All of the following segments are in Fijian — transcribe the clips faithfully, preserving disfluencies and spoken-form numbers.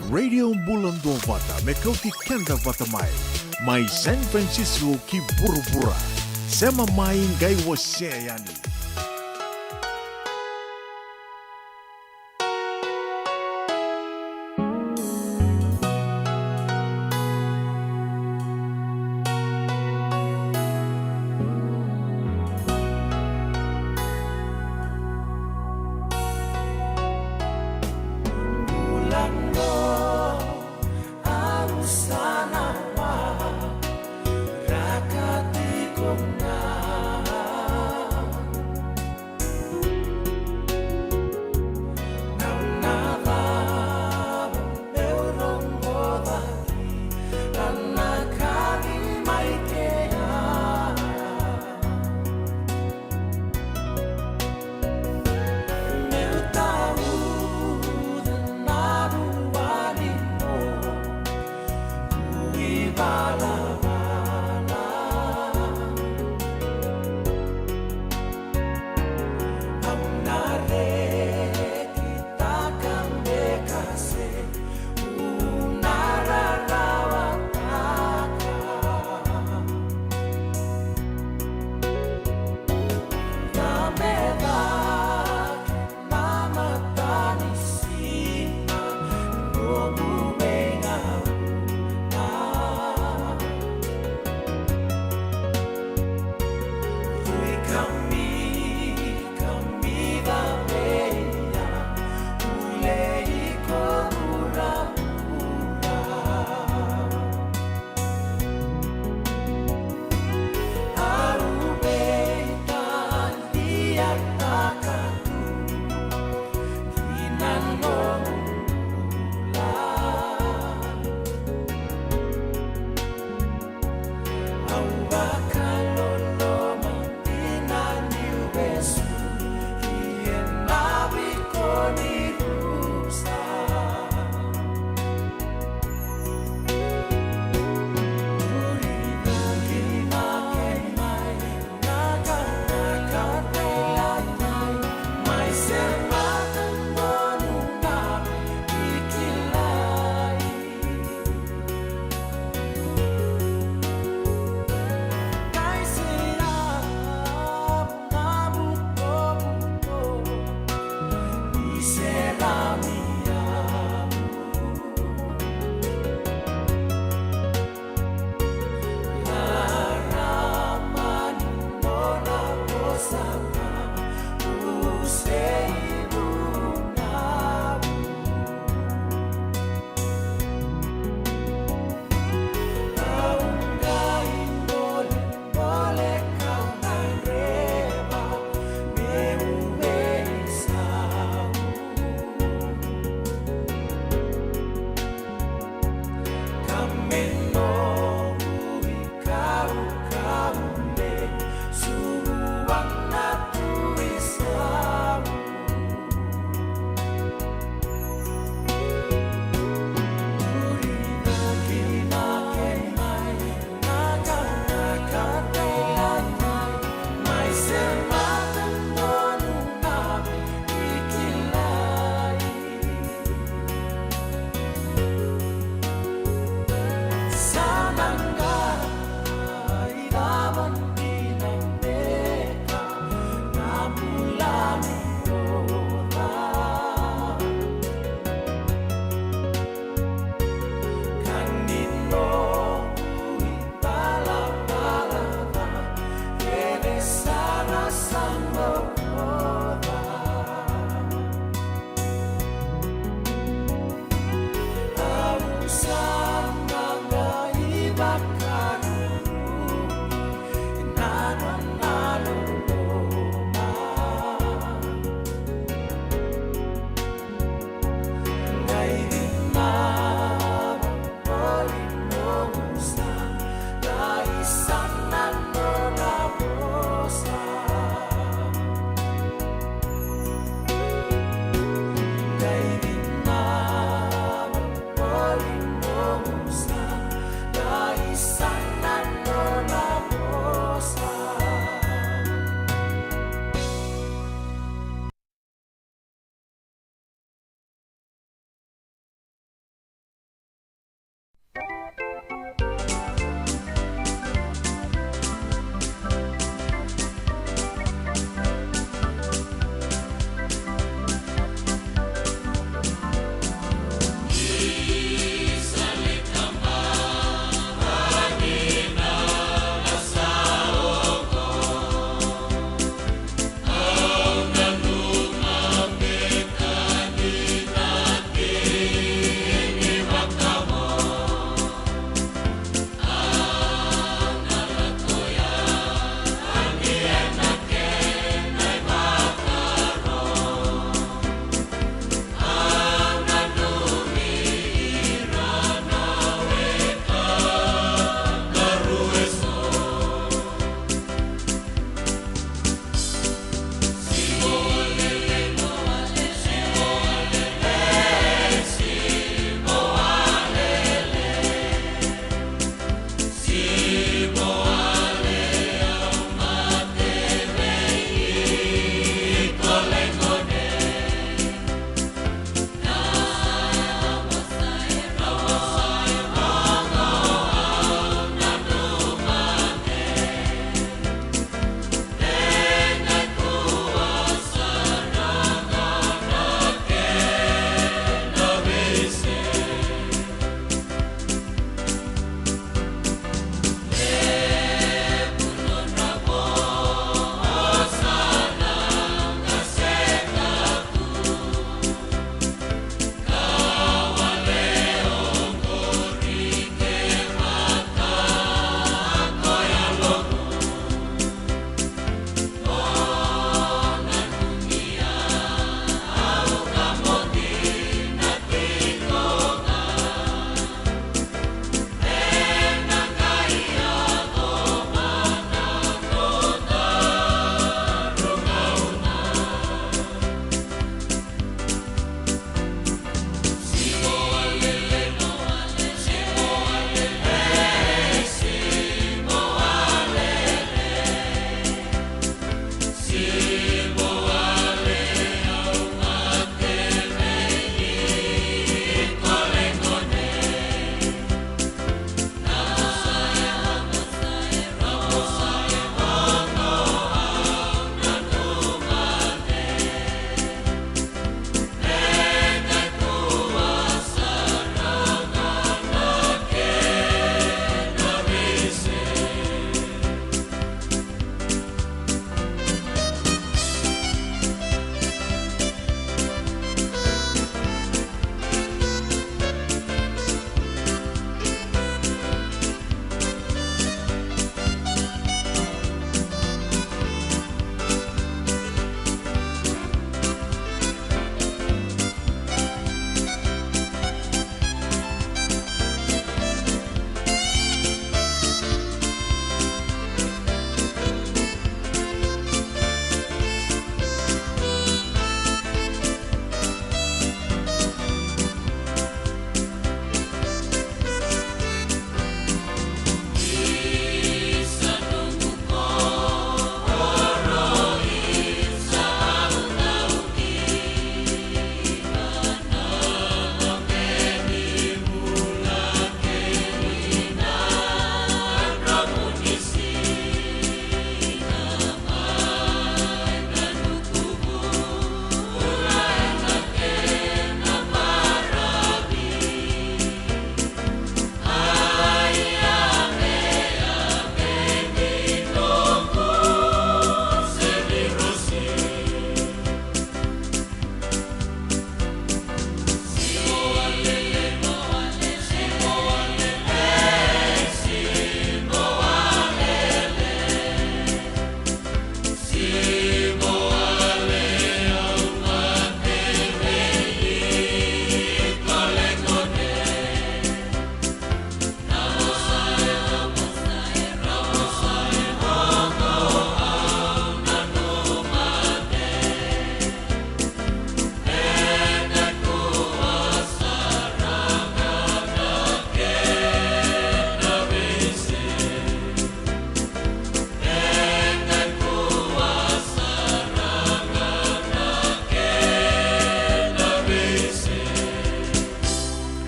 Radio Bula Duavata, me kauti keda vata mai. Mai San Francisco ki vuravura. Sema mai, qai wasea yani.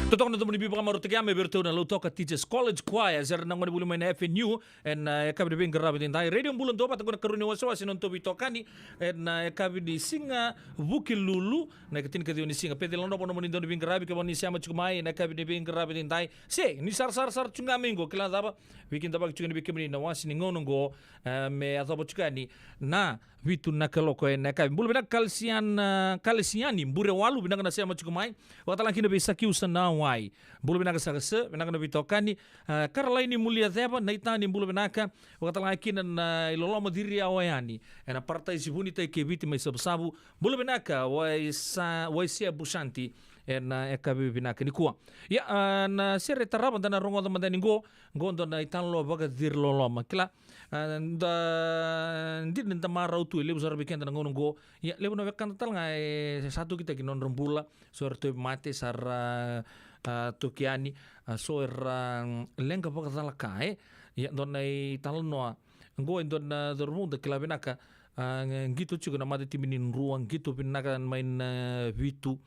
Totoka na domo ni veivakamarautaki ya mai vei iratou na Lautoka Teachers College Choir, se ra na gone vuli mai na F N U, ena, e, yakavi ni veiqaravi edaidai. Radio Bula Duavata, qo na karua ni wasewase na nodatou veitokani, ena, e, yakavi ni siga Vukelulu, na ikatinikaciwa ni siga. Peci Lanovo na nomuni dau ni veiqaravi, kevaka ni sema tiko mai ena yakavi ni veiqaravi edaidai. Se ni sarasara sara tiko ga mai qo, kila cava, veikidavaki tiko ga ni vei kemuni na wase ni gauna qo, e, me yacova tiko yani na vitu na kaloko ena yakavi. Bula vinaka Kalesian-, a, Kalesiani Burewalu, vinaka na sema tiko mai. Vakatalega kina vei Sakiusa Nawai. Bula vinaka Saka se, vinaka na veitokani. A, Karalaini Muliaceva, Naitani, bula vinaka. Vakatalega kina na iloloma Ciri Aoyani. Ena Parataisi Vunitai kei Viti mai Savusavu. Bula vinaka, Waisa-, Waisia Busanti. Ena yakavi vinaka nikua. Ia, a, na sere tarava da na rogoca mada yani qo, qo dua na italanoa vakaciriloloma. Kila, a, da, dina da marau tu, e levu sara vei keda na gauna qo. Ia, levu na wekada talega e sa tokitaki na nodra bula, so era tauvimate, sa ra, a, toki yani, a, so era, mm, leqa vakacalaka, e. Ia, dua na italanoa qo e dua na cauravou da kila vinaka, a, qito tiko na matatimi ni Drua, qito vinaka mai na vitu,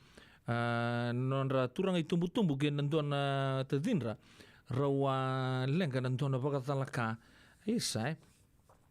a, nodra turaga itubutubu kei na dua na tacidra, rau a leqa na dua na vakacalaka. Isa, e.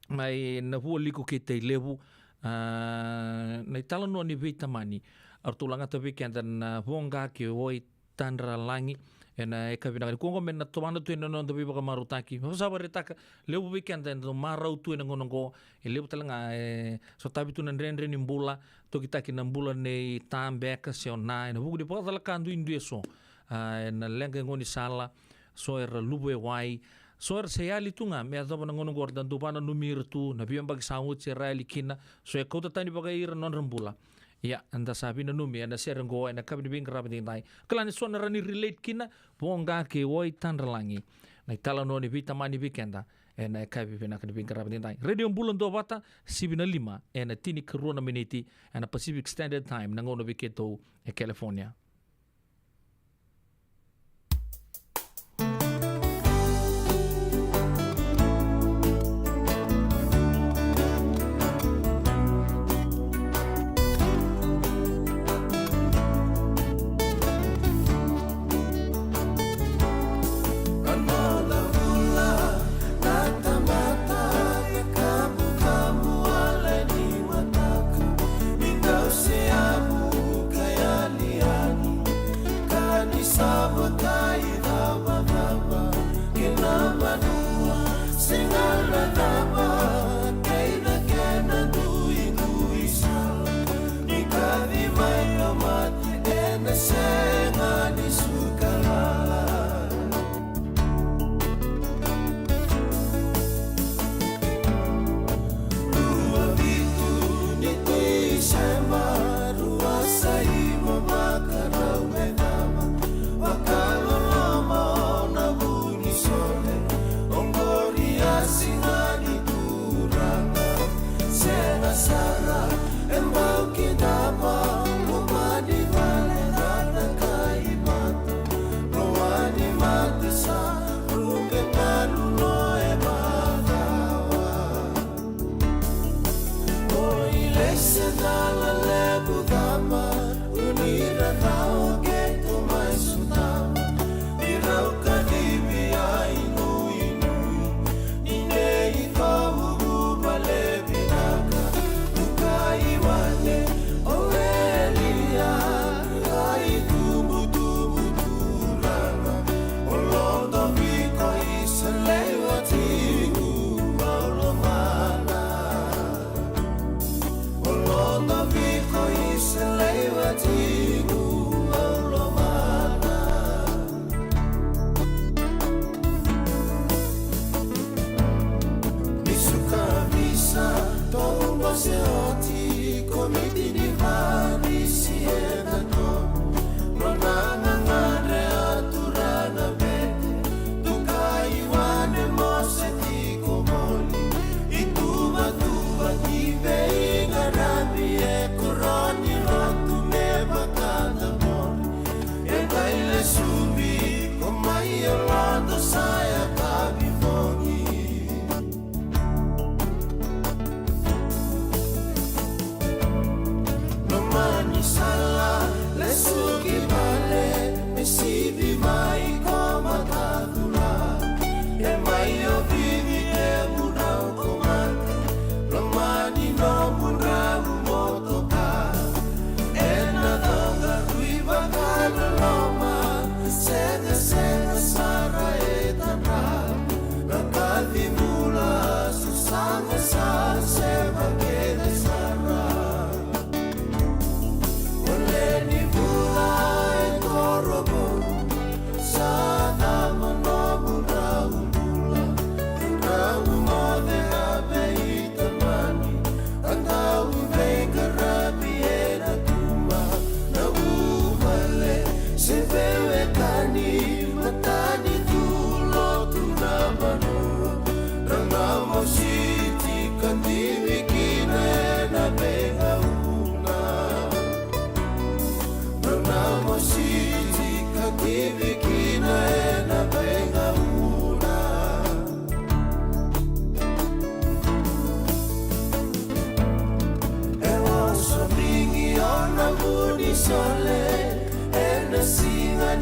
Mai Navualiku kei Tailevu, a, na italanoa ni veitamani. A ratou lagata vei keda na Voqa kei Waitadralagi, ena yakavi vinaka nikua qo me na tovana tu ena noda veivakamarautaki. Me sa vakaraitaka, levu vei keda eda marau tu ena gauna qo, e levu talega e sotavi tu na dredre ni bula, tokitaki na bula nei ta beka se o na, ena vuku ni vakacalaka duidui eso. A, ena leqa e gaunisala, so era luvu e wai, so era se yali tu ga me yacova na gauna qo, era dau vakananumi ira tu, na veiyabaki sa oti era yali kina, so e kauta tani vakai ira na nodra bula. Ia, eda sa veinanumi ena sere qo ena yakavi ni veiqaravi edaidai. Kila ni so na rawa ni relate kina, Voqa kei Waitadralagi. Na italanoa ni veitamani vei keda ena yakavi vinaka ni veiqaravi edaidai. Radio Bula Duavata, sivi na lima ena tinikarua na miniti ena Pacific Standard Time, na gauna vei keitou e California.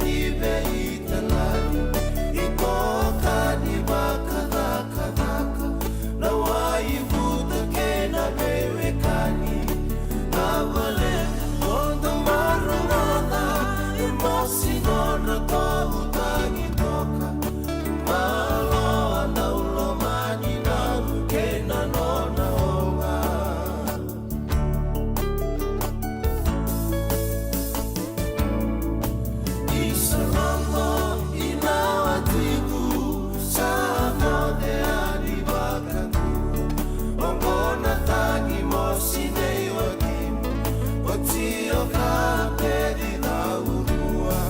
ni veitalai, itoka ni vakacakacaka, na wai vuta kei na veiwekani. Na vale noda marogoca, e mosi nona tovutagi toka. Maloa na ulomani na kei na nona oga. Isa lako ina watiku sa moce yani vakatu. Oqo na tagi mosi nei wakimu. Oti o ka pedi na urua.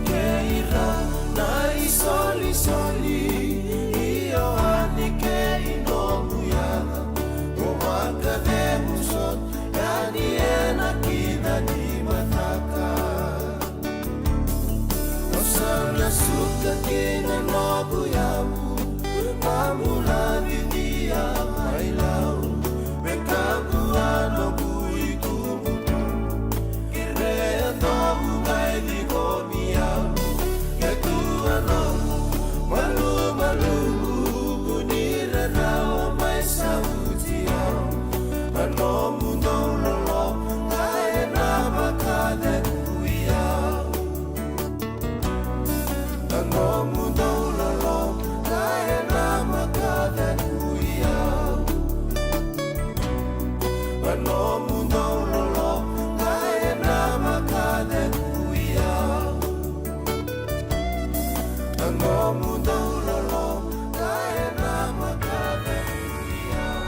Kei ira na isolisoli i Ioani kei nomu yaca. O vakacegu soti yani ena kida ni mataka. O sa na suka kina noqu yavu, a bula vidia mai Lau. Me kakua noqu itubutubu, kerea noqu qai ciqomi au. Ke tu a noqu malumalumu, ni rarawa mai sauti au. A nomu dau loloma ga ena vakacegui au. A nomu dau loloma ga ena vakacegui au. A nomu dau loloma ga ena vakacegui au. A nomu dau loloma ga ena vakacegui au.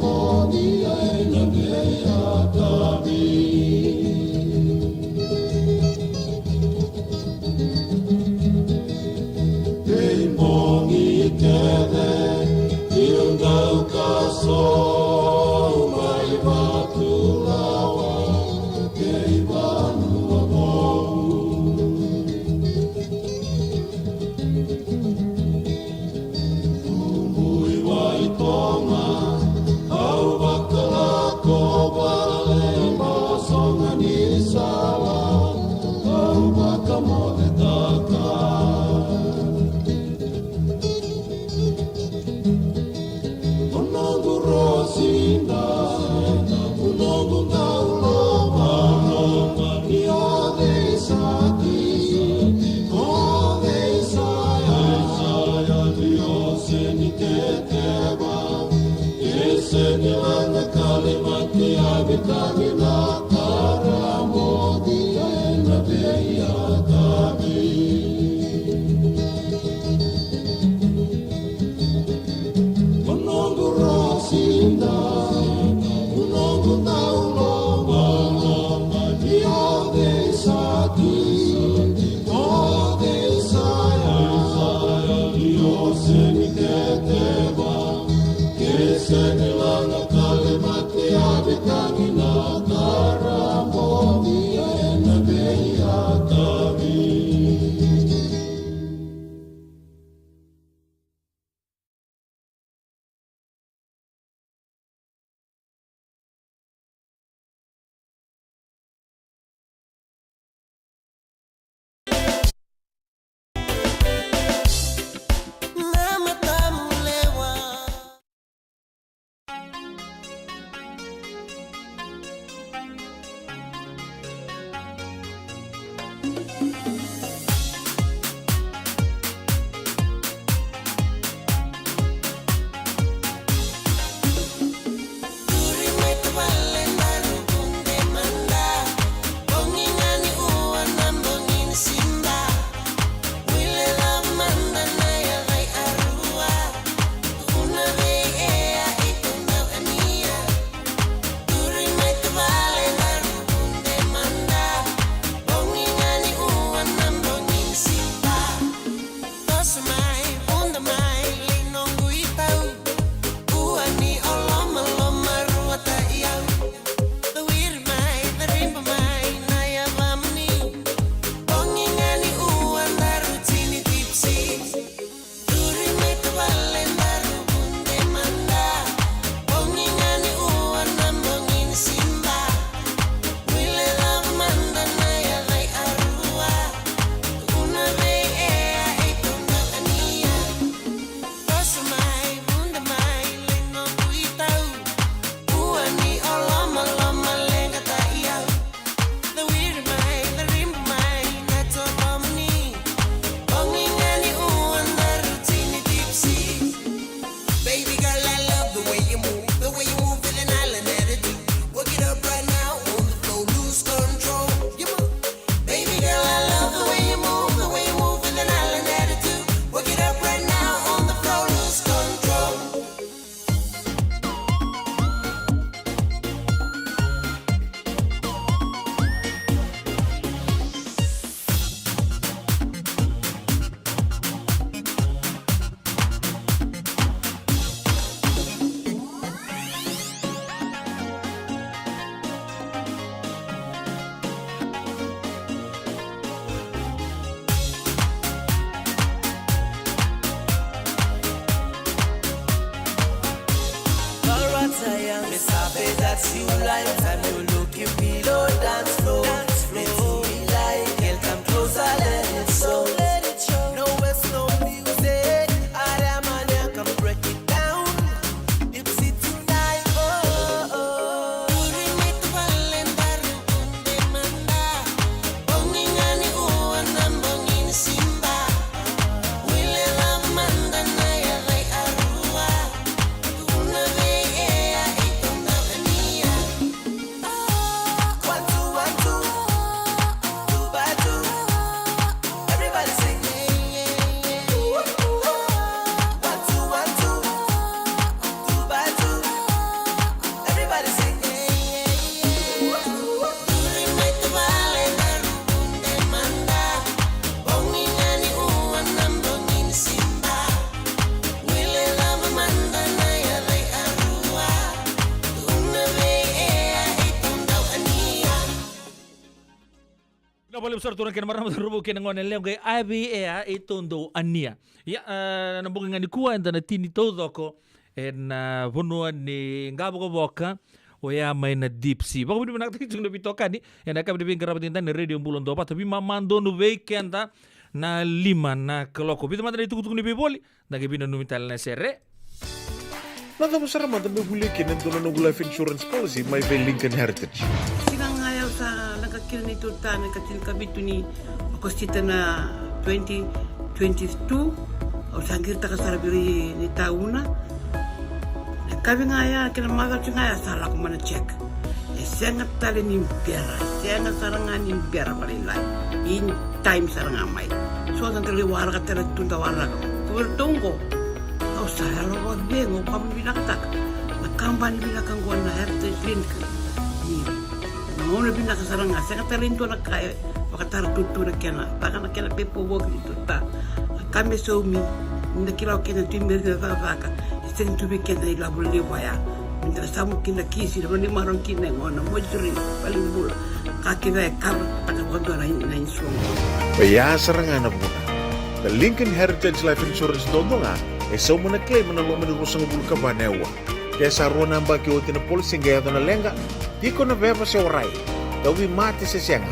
moni ena vei yakavi. Kei bogi kece, kei dau kaso mai Vatulawa, kei vanua vou. Vakalevu sara turaga kei na marama, cauravou kei na gone, lewe qai, a vei e a e tou dau ania. Ia, a, na bogi ga nikua eda na tini taucoko ena vanua ni qavokavoka, oya mai na deep sea. Vakavinavinakataki tiko na veitokani ena yakavi ni veiqaravi edaidai na Radio Bula Duavata. Veimama donu vei keda na lima na kaloko. Vica mada na itukutuku ni veivoli, da qai veinanumi tale na sere. Na cava sara mada me volia kina e dua na noqu life insurance policy mai vei Lincoln Heritage? Siga ga ya au sa leqa kina neitou ta na ikatinikavitu ni Okosita na twenty twenty-two. Au sa qiritaka sara vei ira na itauna. Na yakavi ga ya kei na macawa tiko ga ya sa lako mai na check. E sega tale ni bera, sega sara ga ni bera vakalailai. In time sara ga mai. So da lai waraka tale tu, da waraka. Ko vei ratou qo, au sa yalo vakacegu, au vakavinavinakataka na kabani vinaka qo na Heritage Link. Ni na gauna vinaka sara ga, sega tale ni dua na ka e vakatara tu na kena, vaka na kena pepa voki ni tu ta. Na ka me saumi, ni da kila o kena tu i meri na cakacaka, e sega ni tu vei keda ilavo levu ya. Ni da samu kina kisi, na vanua ni marau kina e gona, mortuary, valenibula. Ka kece e cover taka vakadua na, na insurance. Oya sara ga na vuna na Lincoln Heritage Life Insurance duadua ga e sauma na claim ena loma ni ruasagavulu ka va na aua. Ke sa rua na yabaki oti na policy qai yaco na leqa, tiko na veva se warai, tauvimate se sega,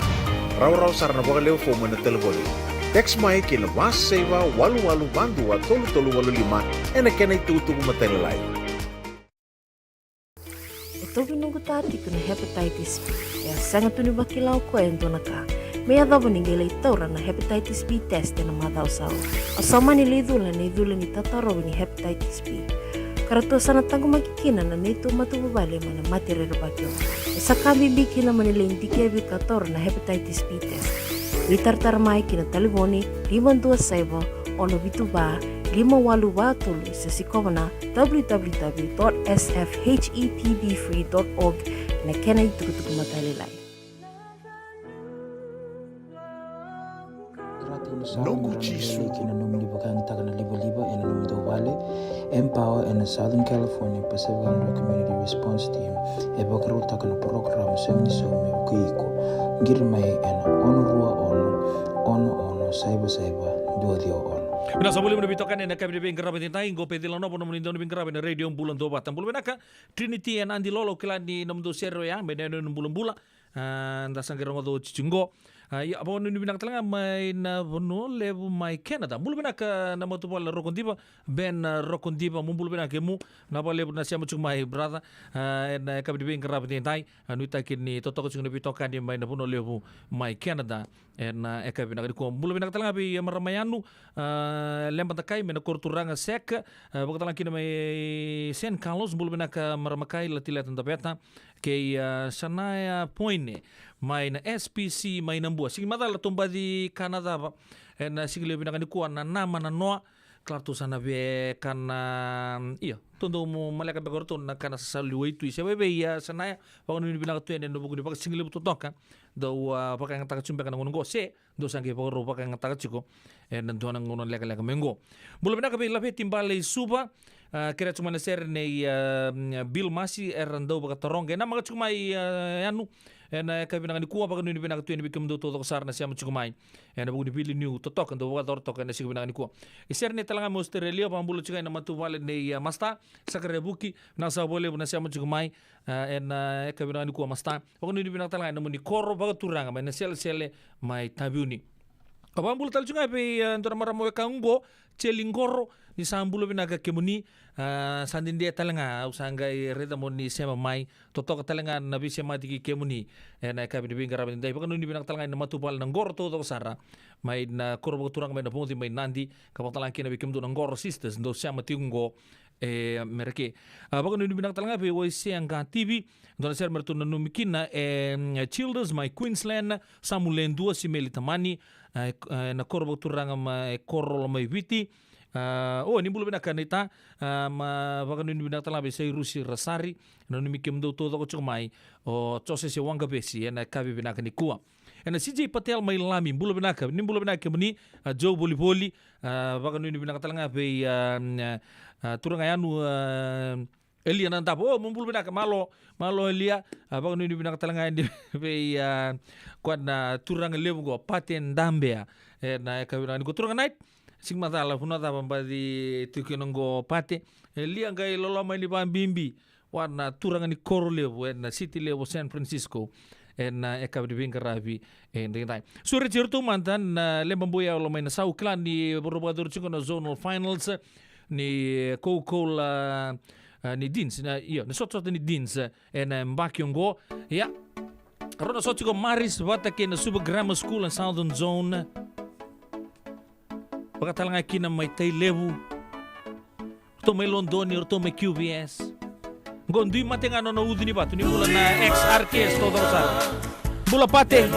rawarawa sara na vakalewe fomu ena talevoni. Text mai ki na va saiva walu walu va dua tolu tolu walu lima ena kena itukutuku matailalai. E tauvi noqu ta tiko na hepatitis B. E a sega tu ni vakila o koya e dua na ka. Me yacova ni qai lai taura na hepatitis B test ena macawa sa oti. Au sa mani lai cula na icula ni tatarovi ni hepatitis B. Ka ratou sa na taqomaki kina na neitou matavuvale mai na mate rerevaki oqo. E sa ka bibi kina mo ni lai dikevi ka taura na hepatitis B test. Veitaratara mai ki na talevoni lima dua saiva, ono vitu va, lima walu va tolu, se sikova na w w w dot s f h e p b free dot org, na kena itukutuku matailalai. Noqu Jisu. Ki na nomuni vakayagataka na livaliva ena nomudou vale. Empower ena Southern California Pacific Islander Community Response Team e vakarautaka na porokaramu Sega ni Saumi me vukei iko. Qiri mai ena ono rua ono, ono ono, saiva saiva, dua ciwa ono. Vinaka sa voli na veitokani ena yakavi ni veiqaravi edaidai, qo Pecila Novo, nomuni dau ni veiqaravi ena Radio Bula Duavata. Bula vinaka Trinity e Nadilolo, au kila ni nomudou sere oya mai na yanuyanu bulabula. A, da sa qai rogoca oti tiko qo. A, ia, vakanuinui vinaka tale ga mai na vanua levu mai Canada. Bula vinaka na matavuvale na Rokodiva, Ben, a, Rokodiva, mo bula vinaka kemu. Vinaka vakalevu na sema tiko mai, brother. A, ena yakavi ni veiqaravi edaidai, a, nuitaki ni totoka tiko na veitokani mai na vanua levu mai Canada. Ena yakavi vinaka nikua. Bula vinaka tale ga vei, a, marama Yanu, a, Leba Dakai mai na koro turaga Sek, a, vakatalega kina mai San Carlos, bula vinaka marama Kai, Latileta Daveta, kei, a, Sanaya Poine mai na S P C mai Nabua. Sigi macala, tou baci kana cava ena siga levu vinaka nikua, na nama na noa, kila ratou sa na via kana, ia, tou dau maleka beka o ratou na kana sasalu ni waitui. Se vaivei, a, Sanaya, vakanuinui vinaka tu yani ena vuku ni vakasigalevu totoka dou, a, vakayagataka tiko beka na gauna oqo, se dou sa qai vakarau vakayagataka tiko ena dua na gauna lekaleka mai oqo. Bula vinaka vei Laveti Bale i Suva, a, kerea tiko mai na sere nei, a, Bill Masi, era dau vakataroga. E namaka tiko mai, a, Yanu ena yakavi vinaka nikua, vakanuinui vinaka tu yani vei kemudou taucoko sara na sema tiko mai ena vuku ni veiliutaki totoka dou vakayacora toka ena siga vinaka nikua. E sere nei tale ga mai Australia, vakabula tiko yani na matavuvale nei, a, Masta Sakarevuki, vinaka saka vakalevu na sema tiko mai, a, ena yakavi vinaka nikua, Masta. Vakanuinui vinaka tale ga ena nomuni koro vakaturaga mai na Selesele mai Taveuni. Au vakabula tale tiko ga vei, a, dua na marama wekaqu qo, Jeli Qoro, ni sa bula vinaka kemuni, a, sa dede tale ga, au sa qai raica mo ni sema mai, totoka tale ga na veisemati kei kemuni ena yakavi ni veiqaravi edaidai. Vakanuinui vinaka tale ga ena matavuvale na Qoro taucoko sara mai na koro vakaturaga mai Navoci mai Nadi, ka vakatalega kina vei kemudou na Qoro Sisters dou sema tiko qo e Merika. A, vakanuinui vinaka tale ga vei Waisea Qa T V, dua na sere me ratou nanumi kina e, mm, Childers mai Queensland, Samu Ledua, Simeli Tamani, a, e, e, na koro vakaturaga mai Korolo mai Viti. A, o, ni bula vinaka naita, a, ma vakanuinui vinaka tale ga vei Sairusi Rasari, nanumi kemudou taucoko tiko mai o Josese Waqavesi ena yakavi vinaka nikua. Ena C J Patel mai Lami, bula vinaka, ni bula vinaka kemuni, a, Joe Volivoli, a, vakanuinui vinaka tale ga vei, a, a, a, turaga Yanu, a, Elia Nadava, o, mo bula vinaka, malo, malo Elia. A, vakanuinui vinaka tale ga yani vei, a, koya na turaga levu qo, Pate Dabea. E, na yakavi vinaka ni qo, turaga Knight. Siga macala, vanua cava baci tu kina qo, Pate? Elia, qai loloma yani vakabibi vua na turaga ni koro levu ena city levu o San Francisco ena yakavi ni veiqaravi edaidai. Sureti iratou mada na Lebabui Yalo mai Nausori, kila ni rau vakayacori tiko na zonal finals ni Coca-Cola, a, ni Deans, na, io, na sotasota ni Deans, e, ena yabaki oqo. Ia, rau na sota tiko Marist vata kei na Suva Grammar School and Southern Zone. Vakatale ga kina mai Tailevu. Ratou mai Lodoni, ratou mai Q V S. Qo dui mate ga na nona ucu ni vatu, ni bula na X R K S, taucoko sara. Bula Pate.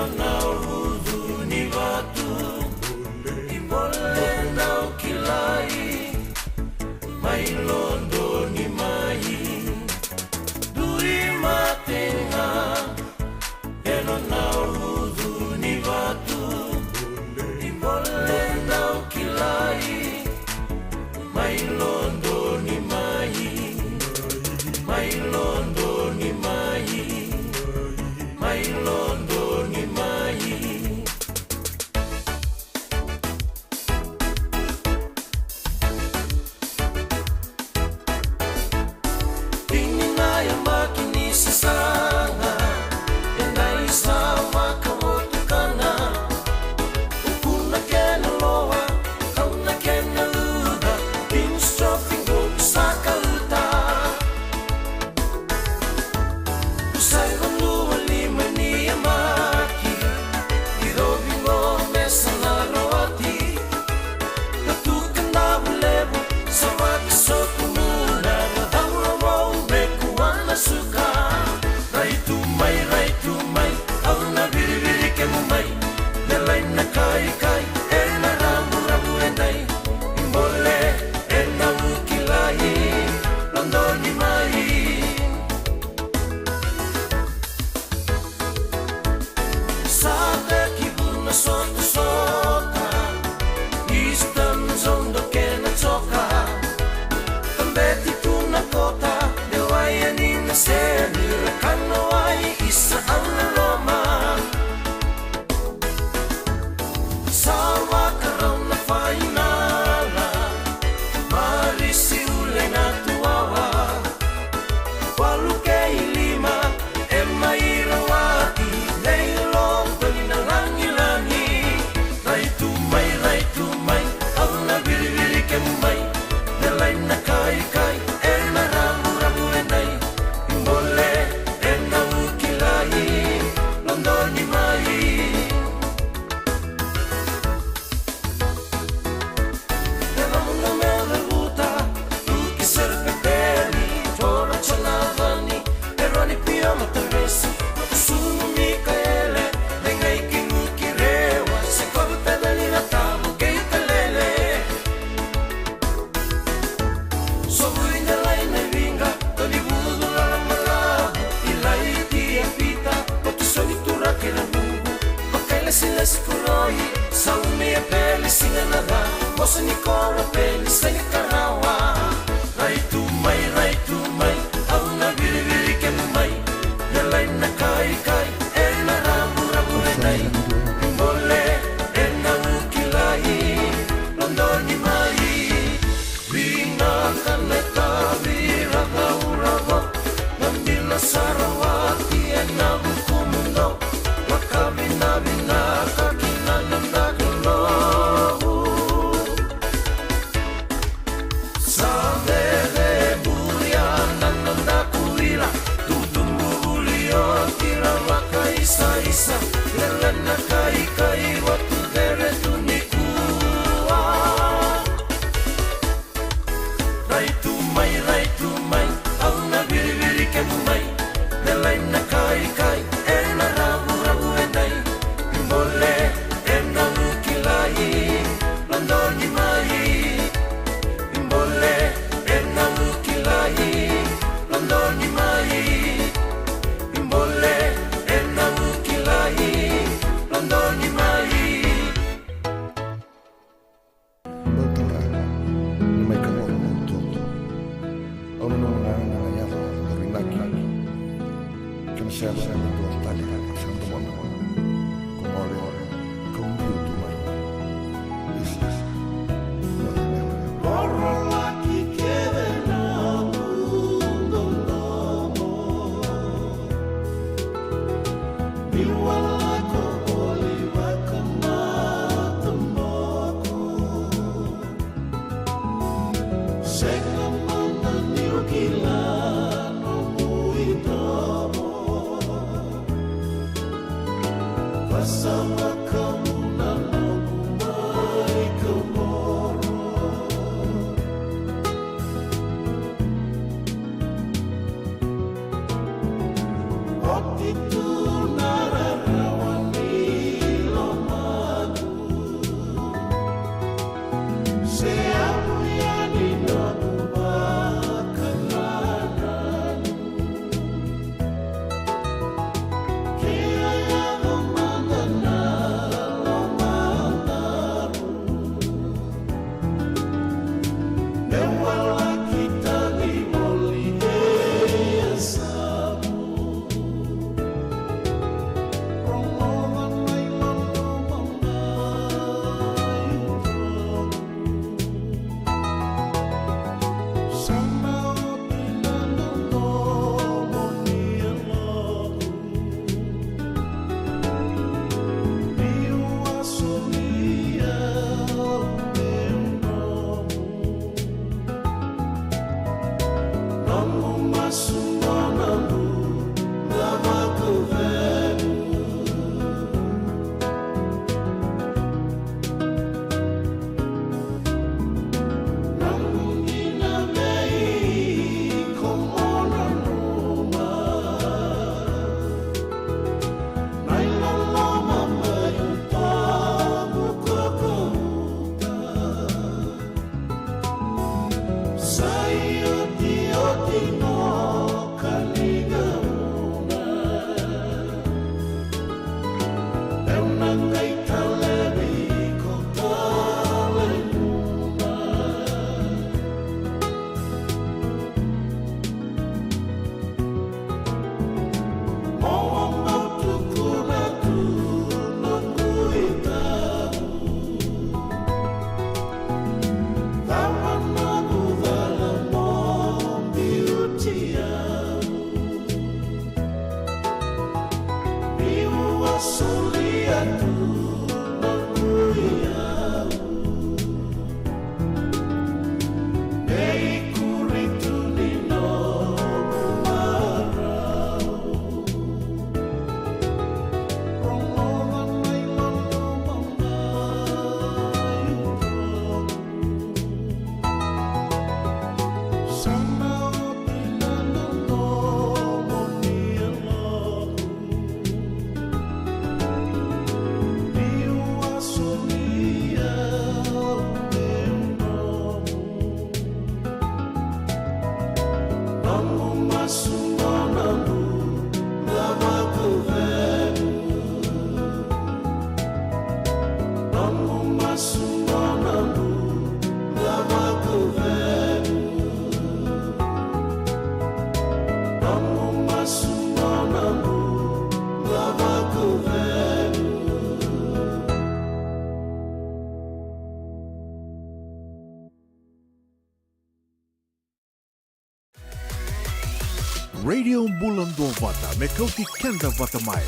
Radio Bula Duavata, me kauti keda vata mai.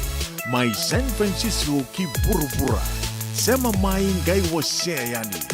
Mai San Francisco ki vuravura. Sema mai qai wasea yani.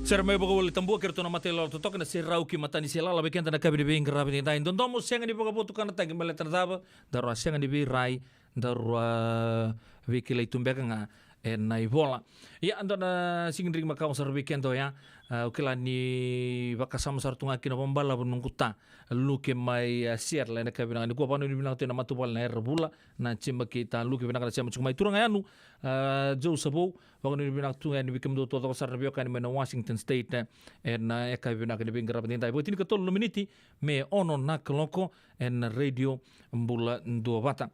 Sere mai vakavoli tabua kei ratou na mata ilala totoka na Serau ki Mataniselala vei keda na kavi ni veiqaravi ni dai dodomo, sega ni vakavotukanataki baleta na cava? Daru a sega ni veirai, daru a veikilai tu beka ga ena ivola. Ia, dua na siga ni riki makawa sara vei keda oya. A, au kila ni vakasama sara tu ga kina vakabalavu noqu ta Luke mai, a, Seattle ena kavi vinaka nikua. Vakanuinui vinaka tu ena matavuvale na Era Vula, na Jima kei ta Luke, vinaka na sema tiko mai. Turaga Yanu, a, Joe Savou, vakanuinui vinaka tu yani vei kemudou taucoko sara na veiwekani mai na Washington State, e, ena yakavi vinaka ni veiqaravi ni dai. Vakatini ka tolu na miniti me ono na kaloko ena Radio Bula Duavata.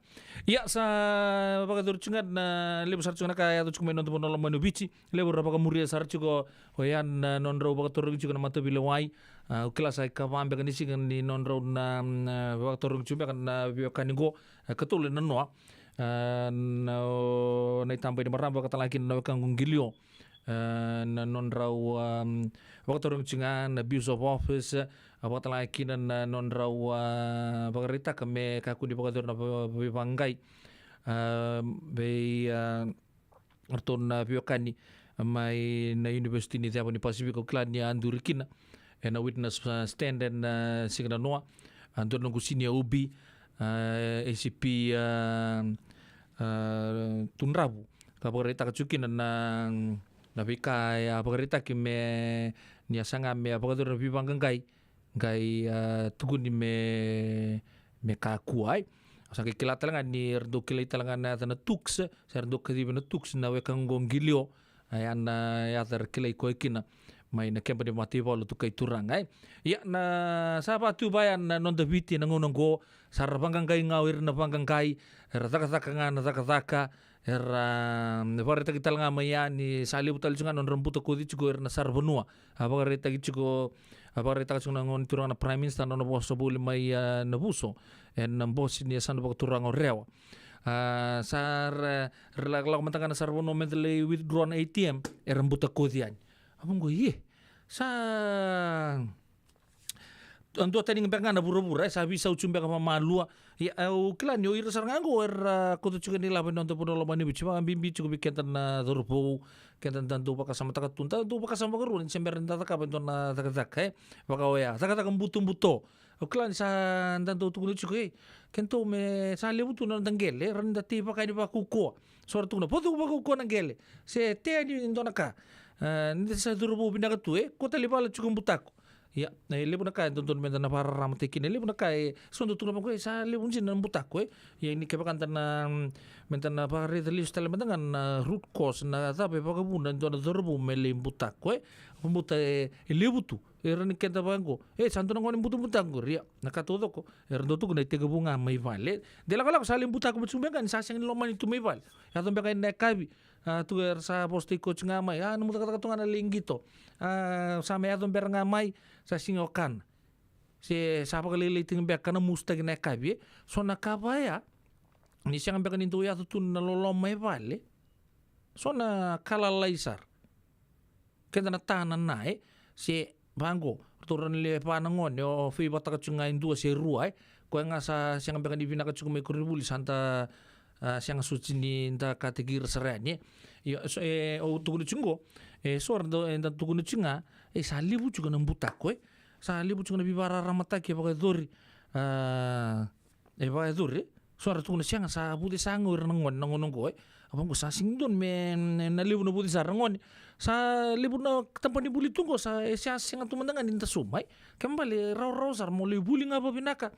Ia, sa vakayacori tiko ga na levu sara tiko ga na ka e yaco tiko mai na noda vanua lomani o Viti. Levu era vakamuria sara tiko oya na nodrau vakatarogi tiko na mataveilewai. A, au kila sa ikava beka ni siga ni nodrau na, na vakatarogi tiko beka na veiwekani qo, e, katolu e nanoa. A, na, o, na itabagone ni marama vakatalega kina na wekaqu Qilio. A, na nodrau, am, vakatarogi tiko ga na bills of office, a, vakatalega kina na nodrau, a, vakaraitaka me kakua ni vakayacori na va-, veivaqaqai. A, vei, a, ratou na veiwekani mai na University ni Ceva ni Pasifika, au kila ni a duri kina ena witness, a, stand ena, a, siga nanoa. A, dua na noqu senior ubi, a, A C P, a, a, Tudravu, ka vakaraitaka tiko kina na, na veika e a vakaraitaki me ni a saga me a vakayacori na veivaqaqai, qai, a, tukuni me, me kakua, e. Au sa qai kila tale ga ni era dau kilai tale ga na yaca na Tuks, se era dau kacivi na Tuks na wekaqu Qilio, a, ya na yaca era kilai koya kina mai na keba ni mataivalu, tukai turaga, e. Ia, na sa vatu vaya na noda Viti ena gauna qo, sa ra vaqaqai ga o ira na vaqaqai, era cakacaka ga na cakacaka, era, mm, vakaraitaki tale ga mai ya ni sa levu tale tiko ga na nodra butakoci tiko o ira na saravanua. A vakaraitaki tiko, a vakaraitaka tiko na gone turaga na Prime Minister na nona vosa voli mai, a, Navuso, ena bose ni yasana vakaturaga o Rewa. A, sa ra, ra la-, lako mada ga na saravanua me da lai withdraw na A T M, era butakoci yani. A vaqo, ie. Sa, a, duatani ga beka ga na vuravura, e, sa veisau tiko beka vakamalua. Ia, au kila ni o ira sara ga qo era, a, kauta tiko na ilavo ena noda vanua lomani Viti, vakabibi tiko vei keda na cauravou, keda da dau vakasamataka tu, da dau vakasama vakarua ni se bera ni da cakava e dua na cakacaka, e. Vaka oya, cakacaka butobuto. Au kila ni sa da dau tukuna tiko, e, keitou me sa levu tu na noda qele, e, rawa ni da tei vaka yani vakaukauwa. So ra tukuna, vakaukauwa na qele. Se tea ni dua na ka. A, ni da sa cauravou vinaka tu, e, kua tale i vale tiko butako. Ia, e levu na ka e dodonu me da na vakararamataki kina, e levu na ka e so dau tukuna vaqo, e, sa levu dina na butako, e. Ia ni kevaka da na, mm, me da na vakaraica lesu tale mada ga na root cause, na cava e vakavuna e dua na cauravou me lai butako, e. Vakabauta, e, e levu tu. Era ni keda vaqo, e, sa dua na gone butabutako qori, ia. Na ka taucoko era dau tukuna e tekivu ga mai vale. De lakolako sa lai butako vata tiko beka ga ni sa sega ni lomani tu mai vale. Yaco beka ena yakavi, a, tu era sa vosataki koya tiko ga mai. A, nomu cakacaka tu ga na lai qito. A, sa mai yaco bera ga mai, sa sega o kana. Se sa vakalailai tiko beka na musutaki na yakavi, e. So na ka vaya, ni sega beka ni dau yaco tu na loloma e vale. So na ka lalai sara. Keda na ta na na, e. Se vaqo, ratou rawa ni lewe va na gone, o favour-taka tiko ga e dua se rua, e. Koya ga sa sega beka ni vinaka tiko mai koronivuli, sa da, a, sega soti ni da kataki ira sara yani, e. Io, so, e, au tukuna tiko qo, e, so era dau, e, da tukuna tiko ga, e, sa levu tiko na butako, e. Sa levu tiko na veivakararamataki e vakayacori, a, e vakayacori, e. So era tukuna sega, sa vucesa ga o ira na gone na gauna oqo, e. A vaqo sa sega ni dodonu me, me na levu na vucesa na gone. Sa levu na tabana ni vuli tu qo, sa, e, sa sega tu mada ga ni da sauma, e. Kena ibalebale, rawarawa sara mo lai vuli ga vavinaka.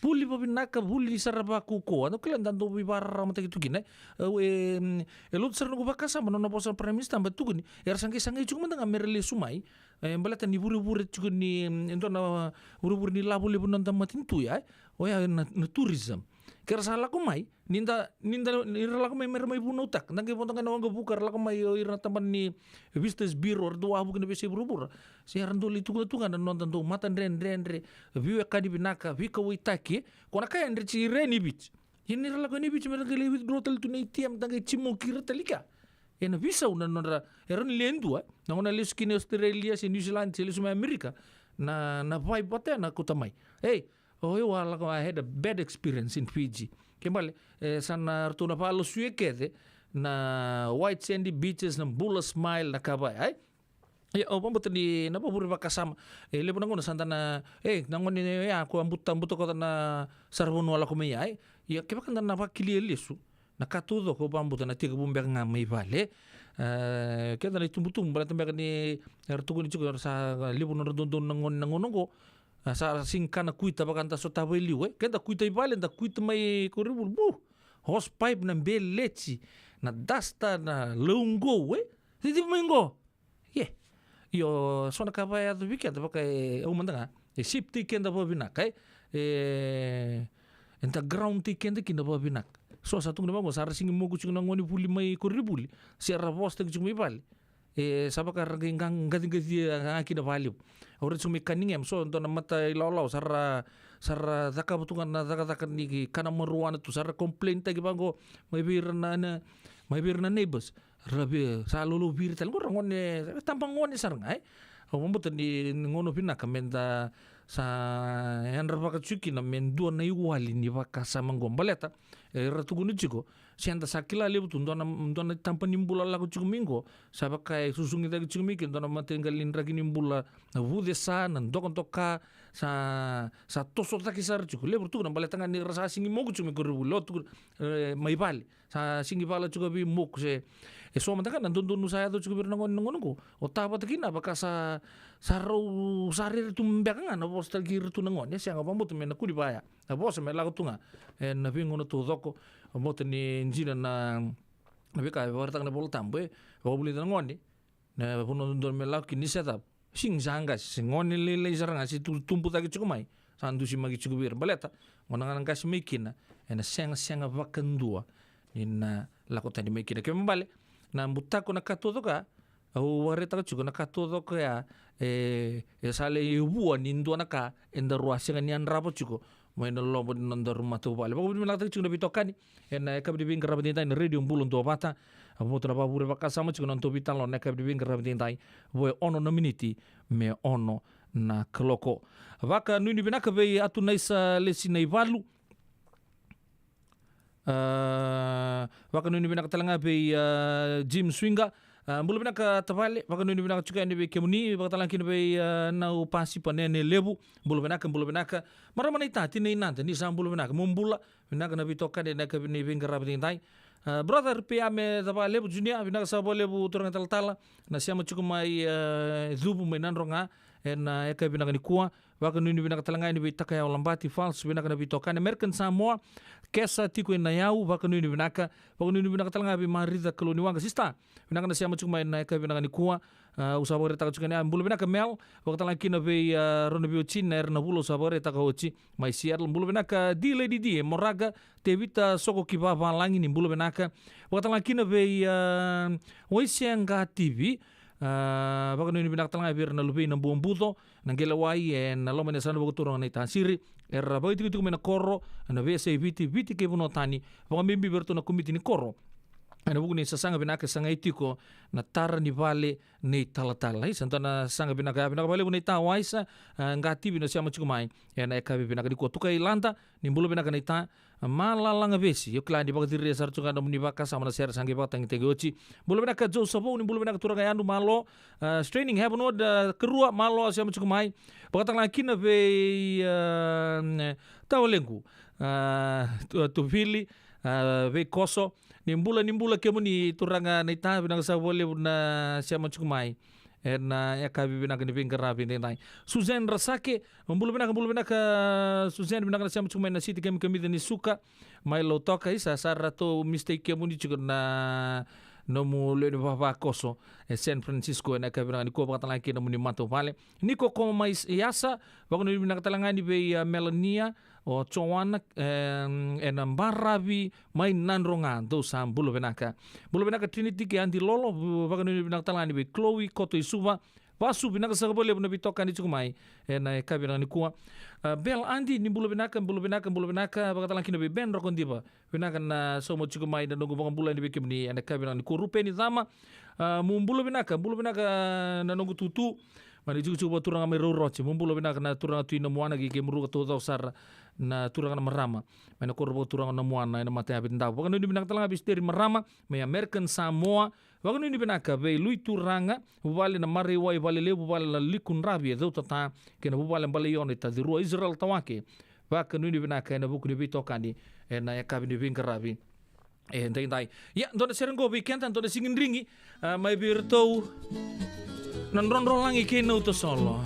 Vuli vavinaka, vuli sara vakaukauwa. Au kila da dau veivakararamataki tu kina, e. Au, e, e lotu sara noqu vakasama na nona vosa na Prime Minister, ba tukuni era sa qai sagai tiko mada ga me ra lesu mai. E, baleta ni vurevure tiko ni, e, dua na vurevure ni lavo levu na noda matanitu ya, e. Oya na, na tourism. Ke ra sa lako mai, ni da, ni da, ni ra lako mai me ra mai vunautaka. Da qai vodo ga na waqavuka, ra lako mai o ira na tabana ni Visitors Bureau, ra dau wavoki na veiyasai vuravura. Se ra dau lai tukuna tu ga na noda dau matadredredre, veiwekani vinaka, veikauwaitaki, e. Ko na ka e dredre tiko i ra ni Viti. Ia ni ra lako yani i Viti me ra qai lai withdraw tale tu na A T M, da qai jimoki ira tale i kea. Ena veisau na nodra, e rawa ni le dua, e. Na gauna lesu kina i Australia, se New Zealand, se lesu mai Amerika, na, na vibe vata ya na kauta mai. Ei, oh, eu a lako, I had a bad experience in Fiji. Kena ibalebale, e, sa na ratou na vakalesui kece na white sandy beaches, na bula smile, na ka vaya, e. Ia, au vabauta ni na vavure vakasama. E levu na gauna sa da na, e, na gone ya ko a buta, buta ko na saravanua lako mai ya, e. Ia, kevaka da na vakilia lesu na ka taucoko, au vabauta na tekivu beka ga mai vale. E, keda na itubutubu, baleta beka ni era tukuni tiko era sa levu nodra dodonu na gone na gauna oqo. A, sa sigi kana kuita vaka da sotava e liu, e. Keda kuita i vale, da kuita mai koronivuli, bu. Horse pipe, na beleti, na dasta, na lauqou, e. Ciciva mai qo. Ie. Io, so na ka vaya yaco vei keda vaka e, au mada ga. E safety keda vakavinaka, e. E, eda ground taki keda kina vakavinaka. So sa tukuna vaqo, sa ra sigi moku tiko na gone vuli mai koronivuli. Se ra vosataki tiko mai vale. E, sa vaka ra qai ga-, qaciqacia ga kina vakalevu. Au raica tiko mai Cunningham, so dua na mata ilawalawa, sa ra, sa ra cakava tu ga na cakacaka ni kana marijuana tu, sa ra complain taki vaqo, mai vei ira na, na, mai vei ira na neighbors. Ra vei, sa loloviri tale. Qo ra gone, taba gone sara ga, e. Au vabauta ni, ni gauna vinaka me da sa yadra vaka tiko kina me dua na iwali ni vakasama qo. Baleta, e, ra tukuna tiko, se da sa kila levu tu, dua na, dua na taba ni bula lako tiko mai qo, sa vaka e susugi cake tiko mai ke, dua na mataqali draki ni bula, na vucesa, na dokadoka, sa, sa toso cake sara tiko. Levu ra tukuna, baleta ga ni ra sa sigi moku tiko mai koronivuli, o tukuna, e, mai vale. Sa sigi vala tiko vei moku se, e so mada ga na dodonu sa yaco tiko vei ira na gone na gauna oqo. O tavata kina vaka sa, sa rau, sa rere tu beka ga na vosataki ira tu na gone. E sega, vabauta me na kuni vaya. Na vosa me lako tu ga. E na veigauna taucoko, vabauta ni jina na, na veika e vakaraitaka na iVola Tabu, e. Vakavulica na gone. Na vanua dodonu me lako kina ni se cava. Sega ni sa qase, se gone lailai sara ga, se tu, tubu cake tiko mai. Sa dusimaki tiko vei ira. Baleta, gauna ga na qase mai kina, e na segasega vakadua ni na lako tani mai kina. Kena ibalebale, na butako na ka taucoko ya, au vakaraitaka tiko na ka taucoko ya, e, e sa lai vua ni dua na ka, eda rua sega ni yadrava tiko, mai na loma ni nodaru matavuvale. Vakavinavinakataki tiko na veitokani, e na yakavi ni veiqaravi edaidai na Radio Bula Duavata. Au vabauta na vakavure vakasama tiko na nodatou veitalanoa na yakavi ni veiqaravi edaidai. Vo e ono na miniti me ono na kaloko. Vakanuinui vinaka vei Atunaisa Lesi Naivalu. A, vakanuinui vinaka tale ga vei, a, Jim Swinga. A, bula vinaka tavale, vakanuinui vinaka tiko yani vei kemuni, vakatalega kina vei, a, Nau Pasipa Nene Levu. Bula vinaka, bula vinaka. Marama naita, tinai Nada, ni sa bula vinaka. Mo bula, vinaka na veitokani na yakavi ni veiqaravi edaidai. A, brother Peame Cavalevu Junior, vinaka saka vakalevu turaga talatala. Na sema tiko mai, a, Cuvu mai Nadroga, e na yakavi vinaka nikua. Vakanuinui vinaka tale ga yani vei Takayawa Labati, Fals, vinaka na veitokani. American Samoa, Kesa tiko e Nayau, vakanuinui vinaka. Vakanuinui vinaka tale ga vei Marica Kaloniwaqa, sister. Vinaka na sema tiko mai na yakavi vinaka nikua. A, au sa vakaraitaka tiko yani, a, bula vinaka Mel. Vakatalega kina vei, a, rau na veiwatini na era na vula au sa vakaraitaka oti mai Seattle. Bula vinaka D Lady D, e Moraga, Tevita Soko ki Vavalagi, ni bula vinaka. Vakatalega kina vei, a, Waisea Qativi, a, vakanuinui vinaka tale ga vei ira na luvei Nabuabuco, na qele wai e na loma ni yasana vakaturaga na iTaisiri, era vakaitikotiko mai na koro, na veiyasai Viti, Viti kei vanua tani, vakabibi vei iratou na komiti ni koro. E na vuku ni sasaga vinaka e sagai tiko na tara ni vale ni talatala. Isa, dua na saga vinaka ya, vinaka vakalevu naita Waisa, a, Qativi na sema tiko mai. E na yakavi vinaka nikua. Tukai Lada, ni bula vinaka naita, Malalaga Vesi, io kila ni vakaciria sara tu ga nomuni vakasama na sere sa qai vakatagitaki oti. Bula vinaka Joe Savou, ni bula vinaka turaga Yanu, malo. A, Straining Heavenward, a, Karua, malo, a sema tiko mai. Vakatalega kina vei, a, tavalequ, a, Tu-, Tuvili, a, vei Koso. Ni bula, ni bula kemuni turaga naita, vinaka saka vakalevu na sema tiko mai. E na yakavi vinaka ni veiqaravi edaidai. Suzanne Rasake, bula vinaka, bula vinaka, Suzanne, vinaka na sema tiko mai na siti kemikamica ni suka. Mai Lautoka, isa, sa ratou mistake kemuni tiko na nomu lewe ni vavakoso e San Francisco, e na yakavi vinaka nikua, vakatalega kina nomuni matavuvale. Niko Koma mai Yasa, vakanuinui vinaka tale ga yani vei, a, Melania, o Joana, e, e na baravi mai Nadroga, dou sa bula vinaka. Bula vinaka Trinity kei Adi Lolo, vakanuinui vinaka tale ga yani vei Chloe Koto i Suva, Vasu, vinaka saka vakalevu na veitokani tiko mai e na yakavi vinaka nikua. A, Bel Adi, ni bula vinaka, bula vinaka, bula vinaka, vakatalega kina vei Ben Rokodiva. Vinaka na sauma tiko mai na noqu vakabula yani vei kemuni e na yakavi vinaka nikua. Rupeni Cama, a, mo bula vinaka, bula vinaka na noqu tutu. Mai na itikotiko vakaturaga mai Rauroci, mo bula vinaka na turaga Tui Namuana kei, kei Muruka taucoko sara na turaga na marama mai na koro vakaturaga Namuana ena mata ya Vidadavu. Vakanuinui vinaka tale ga vei Steri Marama mai American Samoa. Vakanuinui vinaka vei Lui Turaga, vuvale na Mareiwai, vale levu, vuvale na Liku Dravi e Cautata, kei na vuvale Balaiona e Tacirua, Israel Tawake. Vakanuinui vinaka ena vuku ni veitokani ena yakavi ni veiqaravi edaidai. Ia, dua na sere qo vei keda, dua na sigidrigi, a, mai vei iratou na Drodrolagi kei Nautasolo.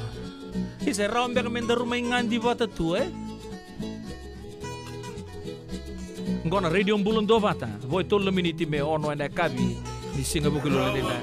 Isa, e rawa beka me daru mai gadi vata tu, e? Qo na Radio Bula Duavata, vo e tolu na miniti me ono ena yakavi ni siga Vukelulu edaidai.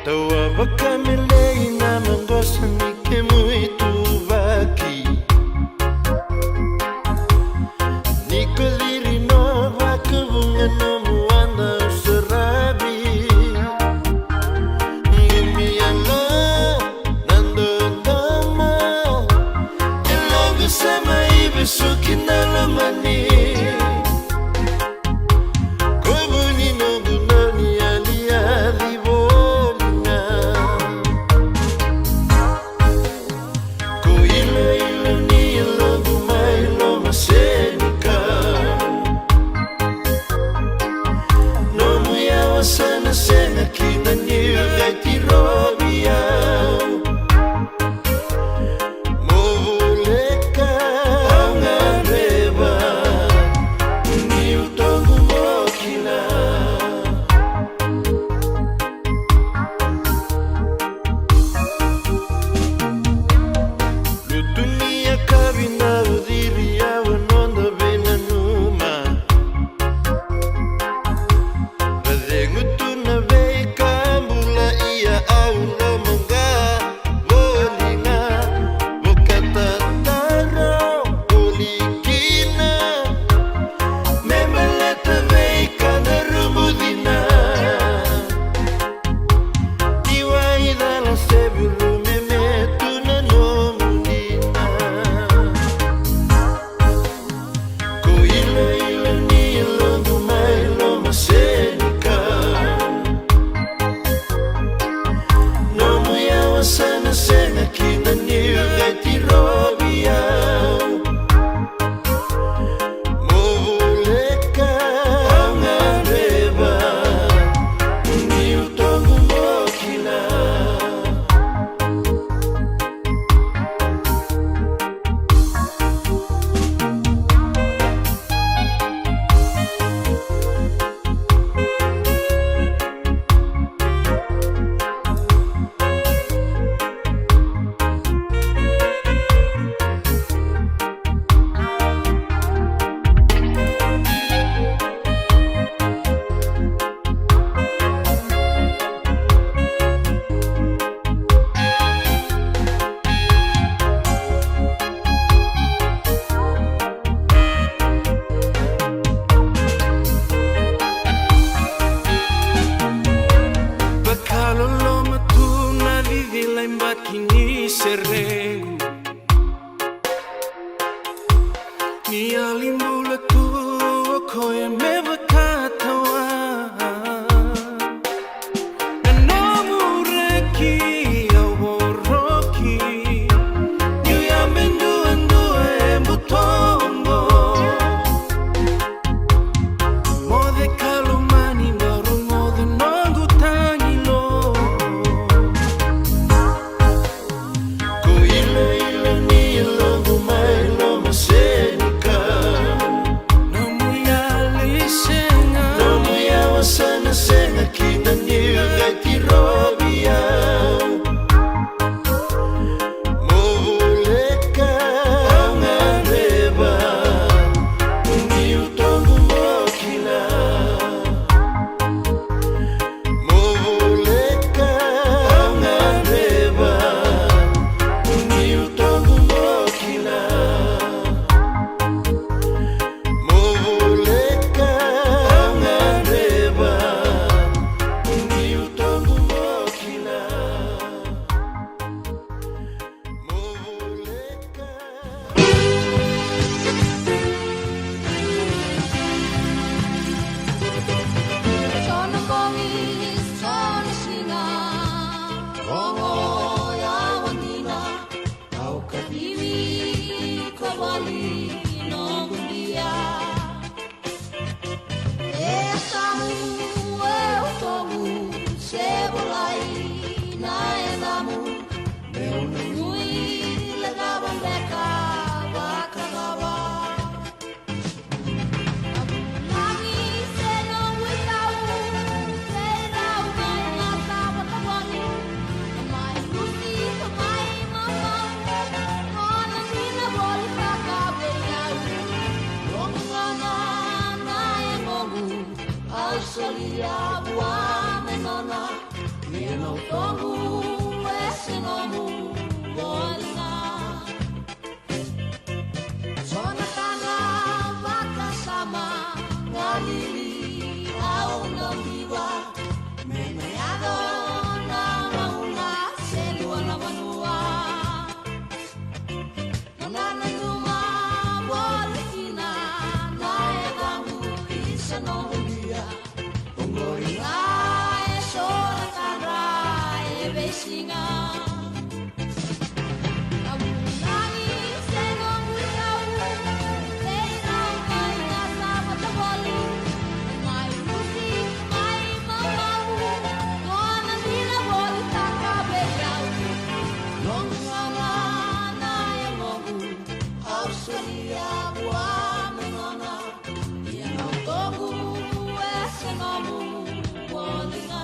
Tawa vakamelei na maqosa ni kemu ituvaki. Ni ko ciri no vakavuqa nomu wada saravi. Qumi yalo na dodomo, e loqu sema i vesuki na lomani. Ko vu ni noqu noni yali yali voli ga. Ko iloilo ni yaloqu mai lomasenikau. Nomu yawa sa na sega kina ni veti rovi au. Mo voleka au gadreva ni utoqu mo kila. Lutu ni yakavi na uciri au a noda veinanuma. Vacegu tu Solia vua me nona, ia na utoqu e se nomu voli ga. So na ka na vakasama galili au na viva, me na yaco na gauna se lua na vanua. Na nanuma voli kina na yacaqu, isa noqu lia. Oqori ga e so na tadra e veisiga. Na vunagi se noqu itavu, vei rau mai na savata voli. Mai rusi, mai maumau, nona dina volitaka vei au. Noqu gauna na yagoqu, au solia vua me nona, ia na utoqu e se nomu voli ga.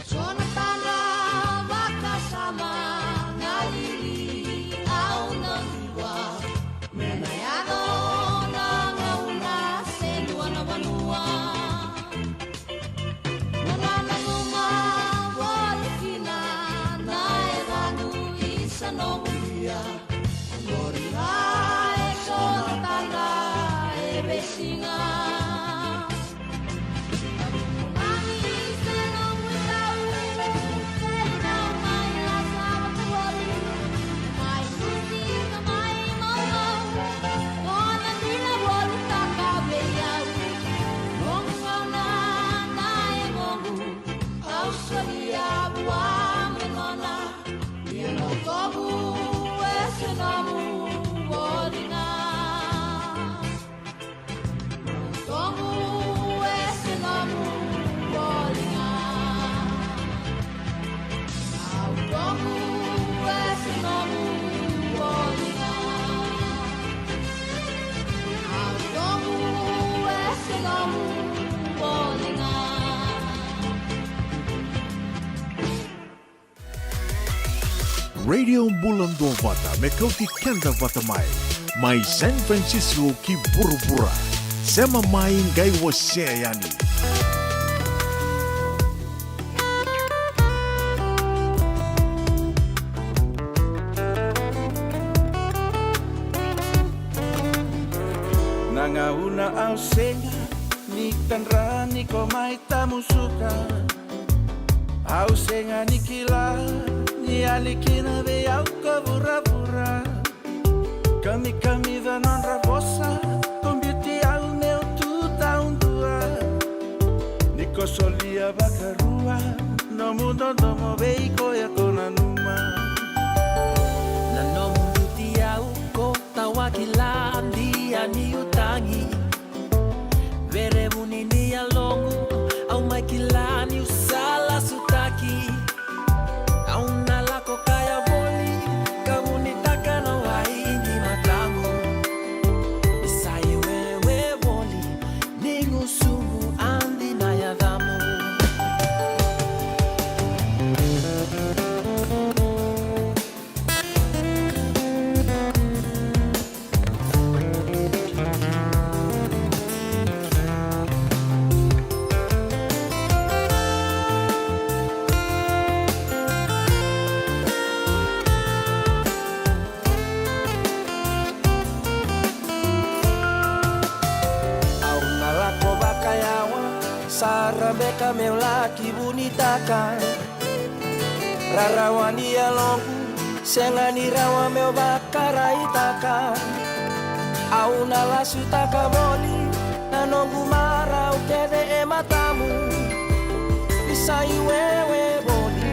So na tadra vakasama galili au na viva, me na yaco na gauna se lua na vanua. Mo na nanuma voli kina na yacaqu, isa noqu lia. Oqori ga e so na tadra e veisiga. Radio Bula Duavata, me kauti keda vata mai. Mai San Francisco ki vuravura. Sema mai, qai wasea yani. Na gauna au sega ni tadra ni ko mai tamusuka. Au sega ni kila ni yali kina vei au ko vuravura. Kamikamica nodra vosa, ko biuti au meu tu taudua. Ni ko solia vakarua nomu dodomo vei koya ko nanuma. Na nomu biuti au ko tawakila, dia niu tagi. Verevuni ni yaloqu, au mai kila niu sa lasutaki. Au na lako kaya voli, ka vunitaka na wai ni mataqu. Ni sa i wewe voli, ni gusumu adi na yacamu. Au na lako vakayawa sara beka meu laki vunitaka. Rarawa ni yaloqu, sega ni rawa meu vakaraitaka. Au na lasutaka voli na noqu marau kece e matamu. Ni sa iwewe voli,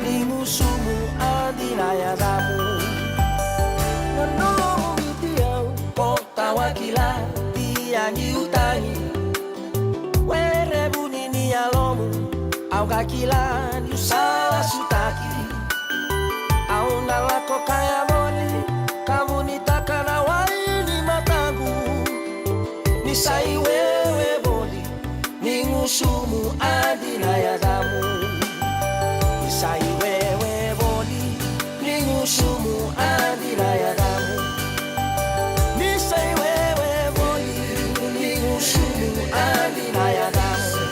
ni gusumu a dina yacamu. Na nomu viti au, o tawakila, tia ni utagi. Were vuni ni yalomu, au ga kila niu sa lasutaki. Au na lako kaya voli, ka vunitaka na wai ni mataqu. Ni sa iwewe voli, ni gusumu a dina yacamu. Ni sa iwewe voli, ni gusumu a dina yacamu. Ni sa iwewe voli, ni gusumu a dina yacamu.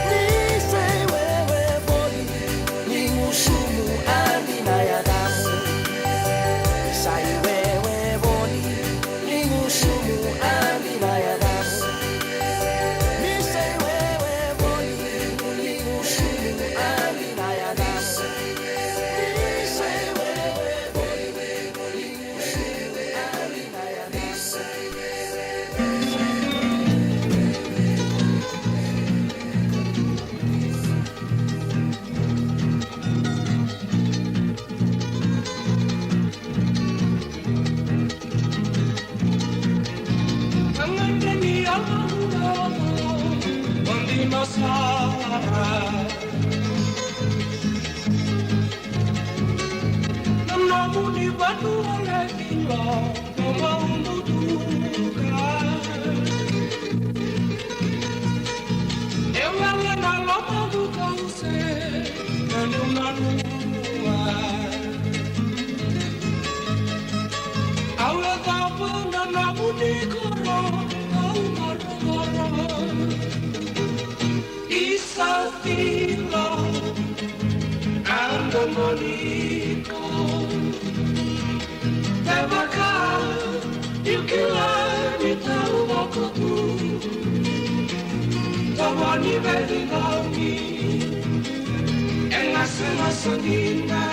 Ni sa iwewe voli, ni gusumu a dina yacamu. Ni sa iwewe voli, ni gusumu a dina yacamu. Ni sa iwewe voli, ni gusumu a dina yacamu. Na nomuni vanua levu, lomaqu butuka. E wele na lomaqu kause, na nanuma. Au yacova na nomuni koro, au maroroi. Isa filo, a domoniko. Kevaka o kila ni taucoko tu, tovo ni veicicami e gasegase dina.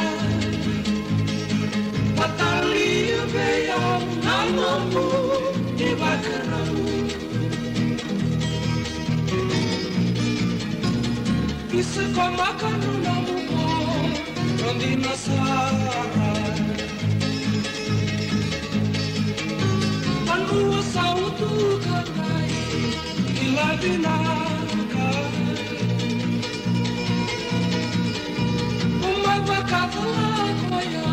Vatalia vei au na nomuni vakarau. Isa ko makanu na muko, no dina sara. Vanua sa utuka mai, kila vinaka. Uma vakacala koya,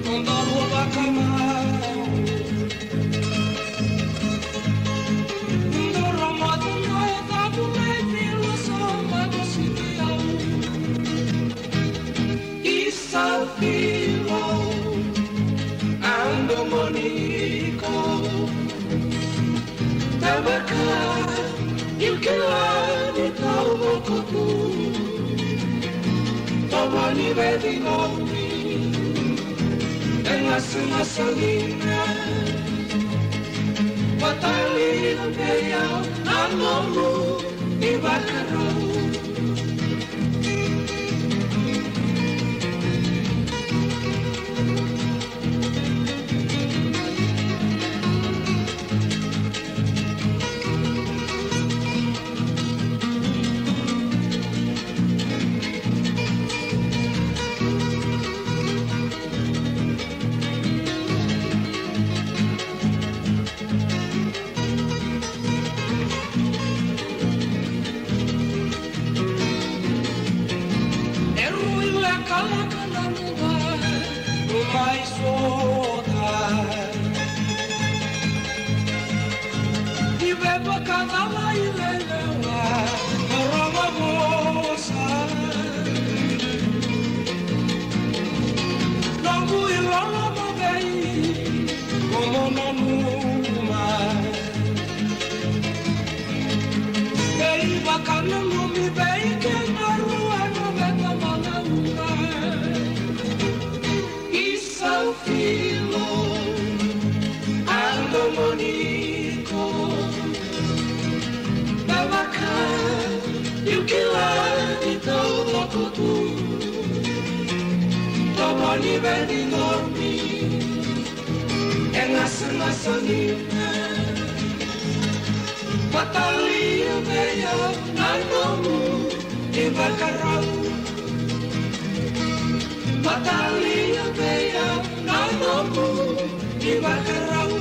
no dau vakamau. Kevaka o kila ni taucoko tu, tovo ni veicicami e gasegase dina. Vatalia vei au na nomuni vakarau. E rui lekaleka na luva, mai sota. Ni veivakacalai lelewa, rogo vosa. Noqu iloloma vei, ko mo nanuma. Veivakananumi vei keda rua na veitamalauga. Isa filo, a domoniko. Kevaka o kila ni taucoko tu, Ni vei ni nomi e gasagasa ni me. Vatalia vei au na nomu ivakarau. Vatalia vei au na nomu ivakarau.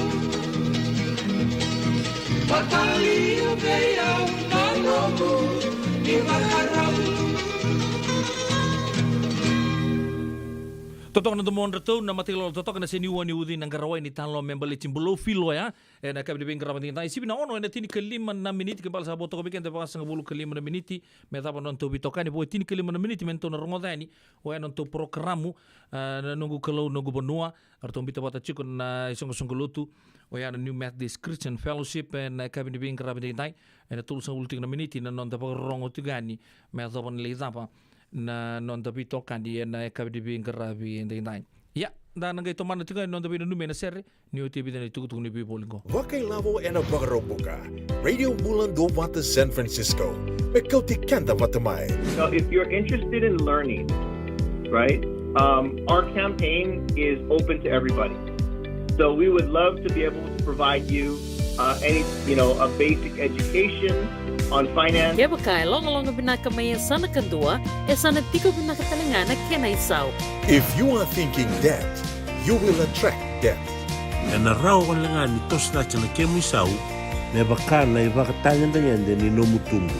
Vatalia vei au na nomu ivakarau. Totoka na domodratou na Matailolo, totoka na seniua ni uci na qarawai ni talo me baleti Bulou Filoya. Ena yakavi ni veiqaravi edaidai, sivi na ono ena tinikalima na miniti, ke bale sa vo toka vei keda e vakasagavulu ka lima na miniti me cava na nodatou veitokani. Vo e tinikalima na miniti me datou na rogoca yani oya na nodatou porokaramu, ah, na Noqu Kalou Noqu Vanua. Eratou biuta vata tiko na isoqosoqo lotu oya na New Methodist Christian Fellowship ena yakavi ni veiqaravi edaidai. Ena tolusagavulu tiko na miniti na noda vakarorogo tiko yani me yacova na lai cava na noda veitokani ena yakavi ni veiqaravi edaidai. Ia, da na qai tomana tiko yani na noda veinanumi ena sere ni oti e vica na itukutuku ni veivoli qo. Vakailavo ena Vakaraubuka. Radio Bula Duavata San Francisco, me kauti keda vata mai. So if you're interested in learning, right, um, our campaign is open to everybody. So we would love to be able to provide you, uh, any, you know, a basic education on finance. Kevaka e logaloga vinaka mai yasana kadua, e sa na tiko vinaka tale ga na kena isau. If you are thinking debt, you will attract debt. Ena rawa wale ga ni toso cake na kemu isau me vaka na ivakatagedegede ni nomu tubu.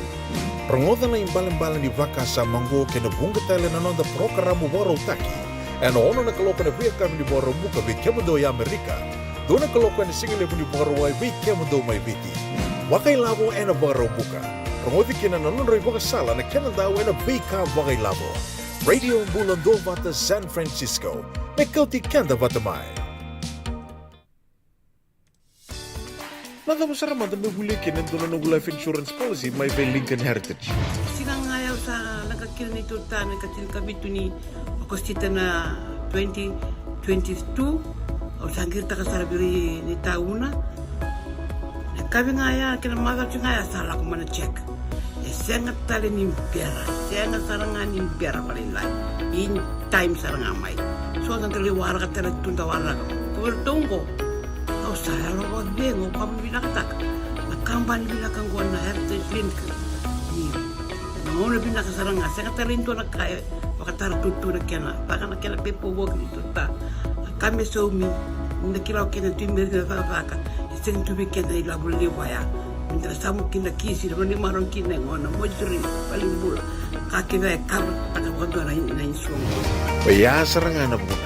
Rogoca na ibalebale ni vakasama oqo kei na vuqa tale na noda porokaramu vakarautaki ena ono na kaloko ena veiyakavi ni Vakaraubuka vei kemudou e Amerika, dua na kaloko ena sigalevu ni Vakarauwai vei kemudou mai Viti. Vakailavo ena Vakaraubuka. Rogoci kina na nodra ivakasala na kenadau ena veika vakailavo. Radio Bula Duavata San Francisco, me kauti keda vata mai. Na cava sara mada me volia kina e dua na noqu life insurance policy mai vei Lincoln Heritage? Siga ga ya au sa leqa kina neitou ta na ikatini ka vitu ni Okosita na twenty twenty-two. Au sa qiritaka sara vei ira na itauna. Na yakavi ga ya kei na macawa tiko ga ya sa lako mai na check. E sega tale ni bera, sega sara ga ni bera vakalailai. In time sara ga mai. So sa da lai waraka tale tu da waraka. Ko vei ratou oqo, au sa yalo vakacegu, au vakavinavinakataka na kabani vinaka oqo na Heritage Lincoln. Ni na gauna vinaka sara ga, sega tale ni dua na ka e vakatara tutu na kena, vaka na kena paperwork ni tuta. Na ka me saumi, ni da kila o kena tu mai na cakacaka, e sega tu vei keda ilavo levu ya. Ni da samu kina kisi, na vanua ni marau kina e gona, mortuary, valenibula. Ka kece e cover taka vakadua na, na insurance. Oya sara ga na vuna.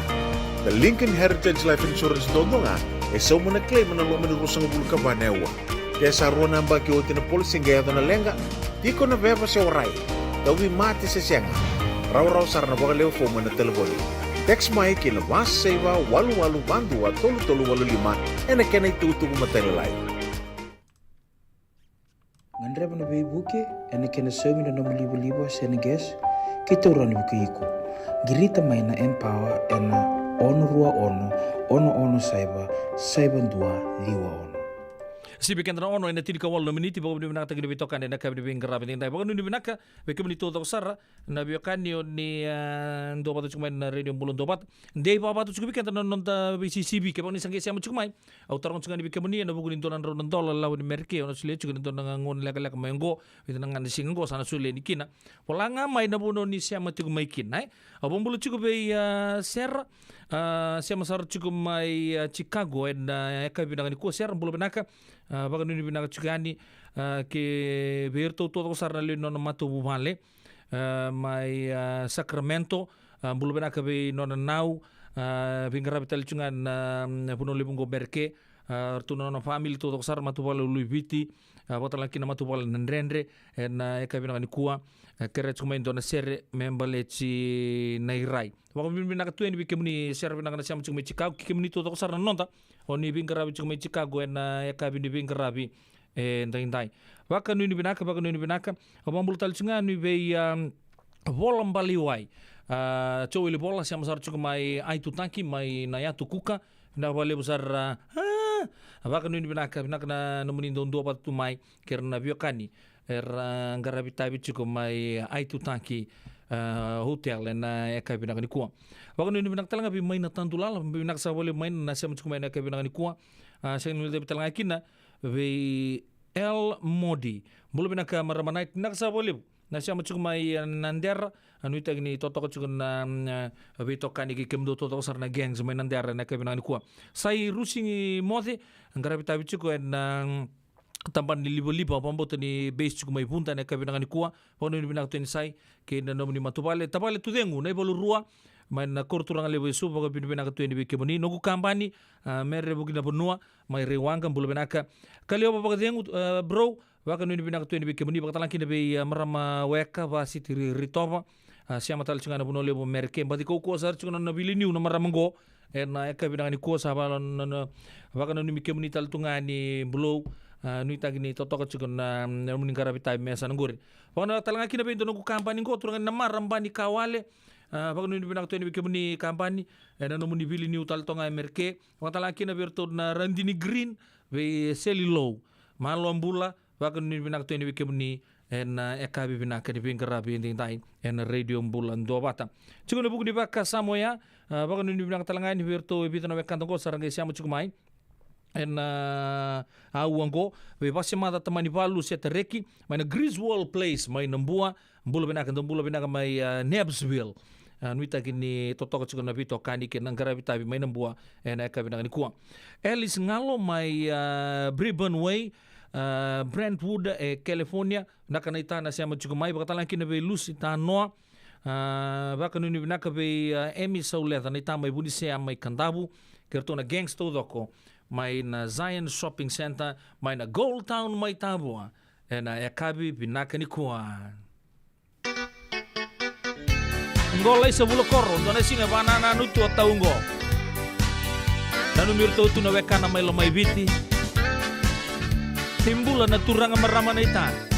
Na Lincoln Heritage Life Insurance dodonu ga e sauma na claim ena loma ni ruasagavulu ka va na aua. Ke sa rua na yabaki oti na policy qai yaco na leqa, tiko na veva se warai, tauvimate se sega, rawarawa sara na vakalewe fomu ena talevoni. Text mai ki na va saiva walu walu va dua tolu tolu walu lima ena kena itukutuku matailalai. Gadreva na veivuke ena kena saumi na nomu livaliva se na gas, keitou rawa ni vukei iko. Qirita mai na Empower ena ono rua ono, ono ono saiva, saiva dua ciwa ono. Sivi keda na ono ena tinikawalu na miniti, vakavinavinakataki na veitokani ena yakavi ni veiqaravi edaidai. Vakanuinui vinaka vei kemuni taucoko sara na veiwekani o ni, ah, duavata tiko mai na Radio Bula Duavata. Dei vakavata tiko vei keda na noda veisisivi, kevaka ni sa qai sema tiko mai. Au taroga tiko ga ni vei kemuni ena vuku ni dua na drau na dola lawa ni Merike, au na solia tiko ena dua na gauna lekaleka mai oqo, vica na ga na siga oqo sa na solia yani kina. Vola ga mai na vanua ni sema tiko mai kina, e. Au vakabula tiko vei, ah, Sera, ah, sema sara tiko mai, ah, Chicago ena, ah, yakavi vinaka nikua. Sera, bula vinaka, ah, vakanuinui vinaka tiko yani, ah, ke vei iratou taucoko sara na lewe ni nona matavuvale, ah, mai, ah, Sacramento, ah, bula vinaka vei nona nau, ah, veiqaravi tale tiko ga na, mm, vanua levu oqo Merike, ah, ratou na nona family taucoko sara, matavuvale Uluiviti, ah, vakatalega kina matavuvale Nadredre, ena yakavi vinaka nikua, ah, kerea tiko mai e dua na sere me baleti Nairai. Vakavinavinaka tu yani vei kemuni, sere vinaka na sema tiko mai Chicago, kei kemuni taucoko sara na noda o ni veiqaravi tiko mai Chicago ena yakavi ni veiqaravi edaidai. Vakanuinui vinaka, vakanuinui vinaka. Au vakabula tale tiko ga yani vei, ah, Vola Balaiwai. Ah, Joeli Vola, sema sara tiko mai Aitutaki, mai Nayatukuka. Vinaka vakalevu sara, ah, vakanuinui vinaka, vinaka na nomuni dau duavata tu mai kei ira na veiwekani era qaravi tavi tiko mai Aitutaki, a, hotel ena yakavi vinaka nikua. Vakanuinui vinaka tale ga vei Maina Tadulala, vinaka saka vakalevu Maina na sema tiko mai ena yakavi vinaka nikua. A, sega ni guilecavi tale ga kina vei El Modi. Bula vinaka marama Night, vinaka saka vakalevu na sema tiko mai, e, Nadera. A, nuitaki ni totoka tiko na, mm, e, veitokani kei kemudou totoka sara na gangs mai Nadera ena yakavi vinaka nikua. Sai Rusi ni Moce, qaravi tavi tiko ena, mm, tabana ni livaliva, vakabauta ni base tiko mai Vuda ena yakavi vinaka nikua. Vakanuinui vinaka tu yani Sai, kei na nomuni matavuvale, tavale Tucegu, na iValu Rua, mai na koro turaga levu e Suva, vakanuinui vinaka tu yani vei kemuni. Noqu kabani, a, Mere Vukinavanua, mai Raiwaqa, bula vinaka. Kaliova Vakacegu, a, bro, vakanuinui vinaka tu yani vei kemuni, vakatalega kina vei, a, marama Weka, Vasiti Ri-, Ritova, a, sema tale tiko ga na Vanua Levu Mereke, baci kaukaua sara tiko na nona veilaniu na marama qo, ena yakavi vinaka nikua sa vaka na, na, vakananumi kemuni tale tu ga ni Bulou, a, nuitaki ni totoka tiko na, na nomuni qaravi tavi me yasana qori. Vakatalega kina vei dua noqu kabani qo, turaga ni Namara, Bani Kawale, a, vakanuinui vinaka tu yani vei kemuni kabani, ena nomuni veilaniu tale tu ga e Mereke, vakatalega kina vei iratou na Radini Green, vei Seli Lou, malo bula, vakanuinui vinaka tu yani vei kemuni, ena, e, yakavi vinaka ni veiqaravi edaidai ena Radio Bula Duavata. Tiko ena vuku ni vakasama oya, a, vakanuinui vinaka tale ga yani vei iratou e vica na wekada qo sa ra qai sema tiko mai ena, a, aua qo, vei Vasemaca Tamanivalu Setareki, mai na Griswold Place, mai Nabua, bula vinaka, dou bula vinaka mai, a, Nabbsville. A, nuitaki ni totoka tiko na veitokani kei na qaravi tavi mai Nabua ena yakavi vinaka nikua. Alice Galo mai, a, Brisbane Way, a, Brentwood, e, California. Vinaka naita na sema tiko mai, vakatalega kina vei Lucy Tanoa. A, vakanuinui vinaka vei, a, Emi Sauleca, naita mai Vunisea mai Kadavu, kei iratou na gangs taucoko mai na Zion Shopping Centre, mai na Gold Town mai Tavua, ena yakavi vinaka nikua. Qo Laisa Vulakoro, dua na siga e vakanananu tu o tau qo. Nanumi iratou tu na wekana mai Lomaiviti. Ni bula na turaga marama naita.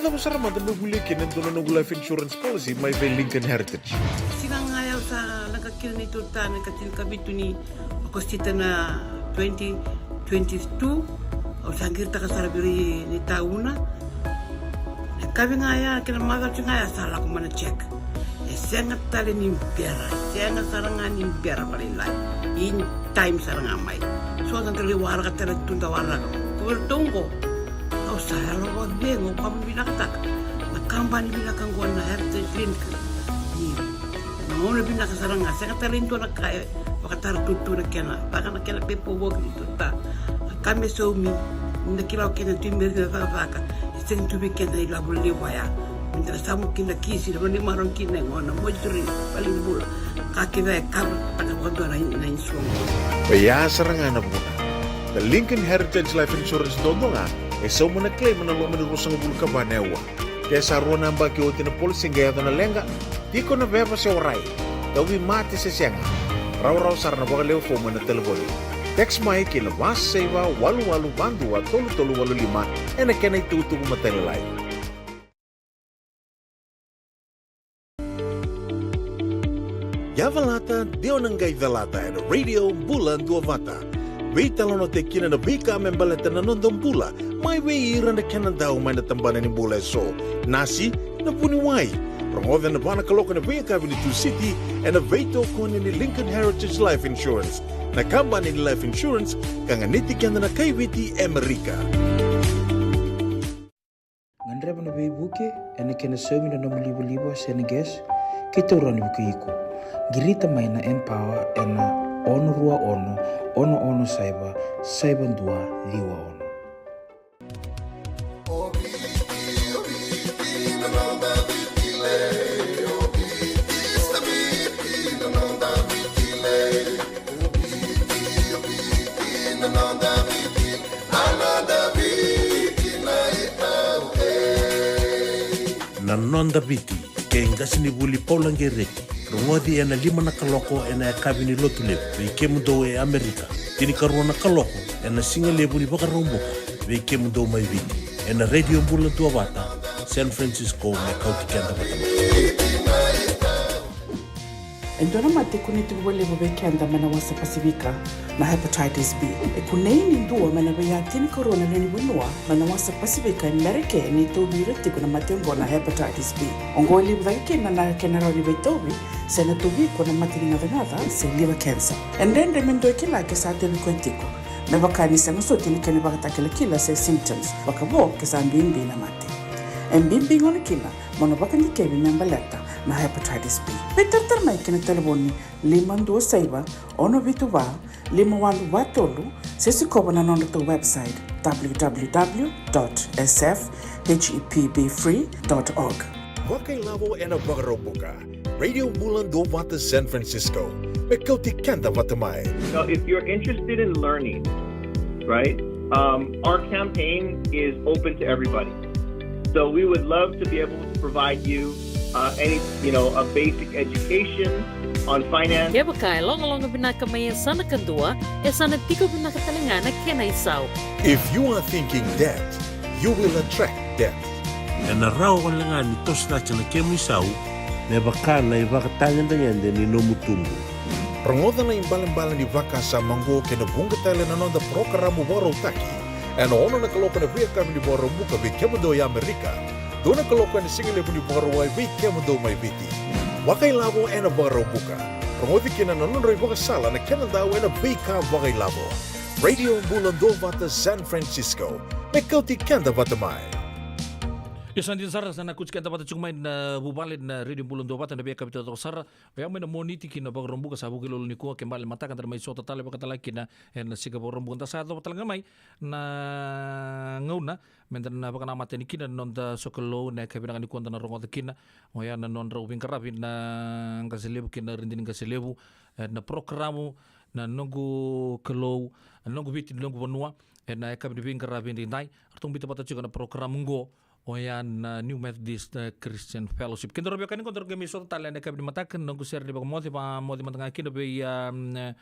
Cava sara mada me volia kina e dua na noqu life insurance policy mai vei Lincoln Heritage? Siga ga ya au sa leqa kina ni tuta na ka tinikavitu ni Okosita na twenty twenty-two. Au sa qiritaka sara vei ira ni tauna. Na kavi ga ya kei na macawa ga ya sa lako mai na check. E sega tale ni bera, sega sara ga ni bera vakalailai. In time sara ga mai. So da lai waraka tale tu da waraka. Ko vei ratou qo. Au sa yalo vakacegu, au kama vinakataka na kabani vinaka qo na Heritage Link. Ni na gauna vinaka sara ga, sega tale e dua na ka e vakatara tutu na kena, vaka na kena pepa voki ni tuta. Na ka me saumi, ni da kila o kena tu i meri na cakacaka, e sega tu vei keda na ilavo levu ya. Ni da na samu kina kisi, na vani marau kina e gona, moituri, valenibula. Ka kece e kava taka vakadua na, na insurance. Oya sara ga na vuna. Na Lincoln Heritage Life Insurance duadua ga e sauma na claim ena loma ni ruasagavulu ka va na aua. Ke sa rua na yabaki oti na policy qai yaco na leqa, tiko na veva se warai, tauvimate se sega, rawarawa sara na vakalewe fomu ena talevoni. Text mai ki na va saiva walu walu va dua tolu tolu walu lima ena kena itukutuku matailalai. Yavalata, de o na qai calata ena Radio Bula Duavata. Veitalanoataki kina na veika me baleta na noda bula, mai vei ira na kena dau mai na tabana ni bula eso. Nasi, na vuniwai. Rogoca ena va na kaloko ena veiyakavi ni Tusiti, ena veitokoni ni Lincoln Heritage Life Insurance. Na kabani ni life insurance ka ganiti keda na kaiviti Amerika. Gadreva na veivuke ena kena saumi na nomu livaliva se na gas, kei taura na vukei iko. Qirita mai na Empower ena ono rua ono, ono ono saiva, saiva dua ciwa ono. Na Noda Viti, kei qasenivuli Paula Gereti, rogoci ena lima na kaloko ena yakavi ni Lotulevu vei kemudou e Amerika, tinikarua na kaloko ena sigalevu ni Vakaraubuka vei kemudou mai Viti, ena Radio Bula Duavata, San Francisco, me kauti keda vata mai. E dua na mate e kunei tiko vakalevu vei keda mai na wasa Pasifika, na hepatitis B. E kunei ni dua mai na veiya tinikarua na lewe ni vanua mai na wasa Pasifika e Merika e tauvi ira tiko na mate oqo na hepatitis B. Oqo e levu cake kina na kena rawa ni veitauvi se na tauvi iko na mate ni gacagaca se liver cancer. E dredre me dua e kila ke sa tauvi koya tiko, me vaka ni sega soti na kena ivakatakilakila se symptoms, vakavo ke sa bibi na mate. E bibi gona kina mo na vakadikevi me baleta na hepatitis B. Veitaratara mai ki na talevoni lima dua saiva, ono vitu va, lima walu va tolu, se sikova na nodratou website, w w w dot s f h e p b free dot org. Vakailavo ena Vakaraubuka. Radio Bula Duavata San Francisco. Me kauti keda vata mai. So if you're interested in learning, right, um, our campaign is open to everybody. So we would love to be able to provide you, uh, any, you know, a basic education on finance. Kevaka e logaloga vinaka mai e yasana kadua, e sa na tiko vinaka tale ga na kena isau. If you are thinking debt, you will attract debt. Ena rawa wale ga ni toso cake na kemu isau me vaka na ivakatagedegede ni nomu tubu. Rogoca na ibalebale ni vakasama oqo kei na vuqa tale na noda parokaramu vakarautaki ena ono na kaloko ena veiyakavi ni Vakaraubuka vei kemudou e Amerika, dua na kaloko ena sigalevu ni Vakarauwai vei kemudou mai Viti. Vakailavo ena Vakaraubuka. Rogoci kina na nodra ivakasala na kena dau ena veika vakailavo. Radio Bula Duavata San Francisco. Me kauti keda vata mai. Io, sa dina sara, sa na kauti keda vata tiko mai na vuvale na Radio Bula Duavata na veiyakavi taucoko sara. Oya mai na Moniti ki na Vakaraubuka, sa Vukelulu nikua, ke bale mataka da na mai sota tale vakatale kina ena siga Vakaraubuka. Da sa yacova tale ga mai na gauna meda na vakanamata yani kina na noda sokalou ena yakavi vinaka nikua da na rogoca kina. Oya na nodrau veiqaravi na Qase Levu kei na Ridini Qase Levu, e, na parokaramu na Noqu Kalou, na Noqu Viti, Noqu Vanua, ena yakavi ni veiqaravi edaidai. Ratou biuta vata tiko na parokaramu oqo, oya na New Methodist, e, Christian Fellowship. Kedaru veiwekani qo daru qai mai sota tale ena yakavi ni mataka, na noqu sere ni vakamoce, vakamoce mada ga kina vei, a, e,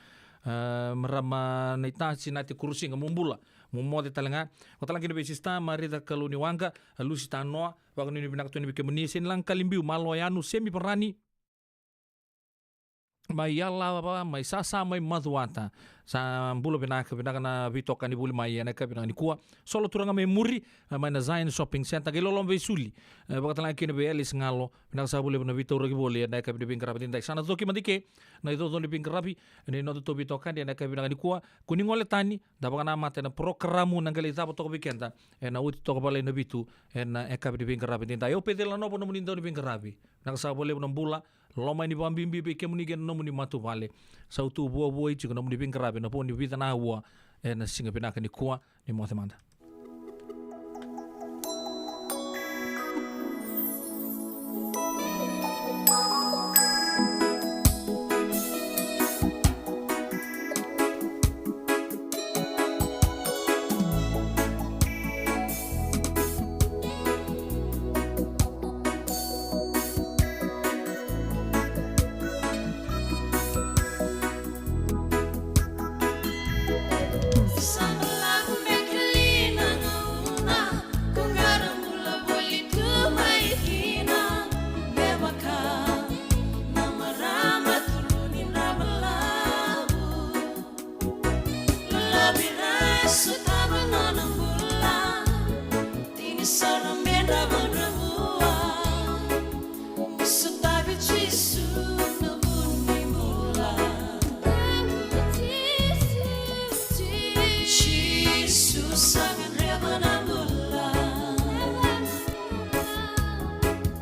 marama Naitasi Nate Kurusiga, mo bula. Momoce tale ga. Vakatalega kina vei Sista Marica Kalouniwaqa, a Lusi Tanoa, vakanuinui vinaka tu yani vei kemuni, Senilaga Kalibiu, Malo Yanu, Semi Parani, mai Yalava, mai Sasa, mai Macuata. Sa bula vinaka, vinaka na veitokani voli mai ena yakavi vinaka nikua. Solo Turaga mai Muri, e, mai na Zion Shopping Centre, qai loloma vei Suli. E, vakatalega kina vei Alice Galo, vinaka saka vakalevu na veitauraki voli ena yakavi ni veiqaravi edaidai. Sa na coki mada i ke na icoco ni veiqaravi ni nodatou veitokani ena yakavi vinaka nikua. Kua ni gole tani, da vakanamata ena porokaramu na qai lai cava toka vei keda ena oti toka vale na vitu ena yakavi ni veiqaravi edaidai. Au Peceli Nanovo, nomuni dau ni veiqaravi. Vinaka saka vakalevu na bula, loloma ni vakabibi vei kemuni kei na nomuni matavuvale. Sa tu vuavuai tiko nomuni veiqaravi ena vo ni vica na aua ena siga vinaka nikua. Ni moce mada. Sotavi Jisu na vu ni bula. Jisu sa gadreva na bula.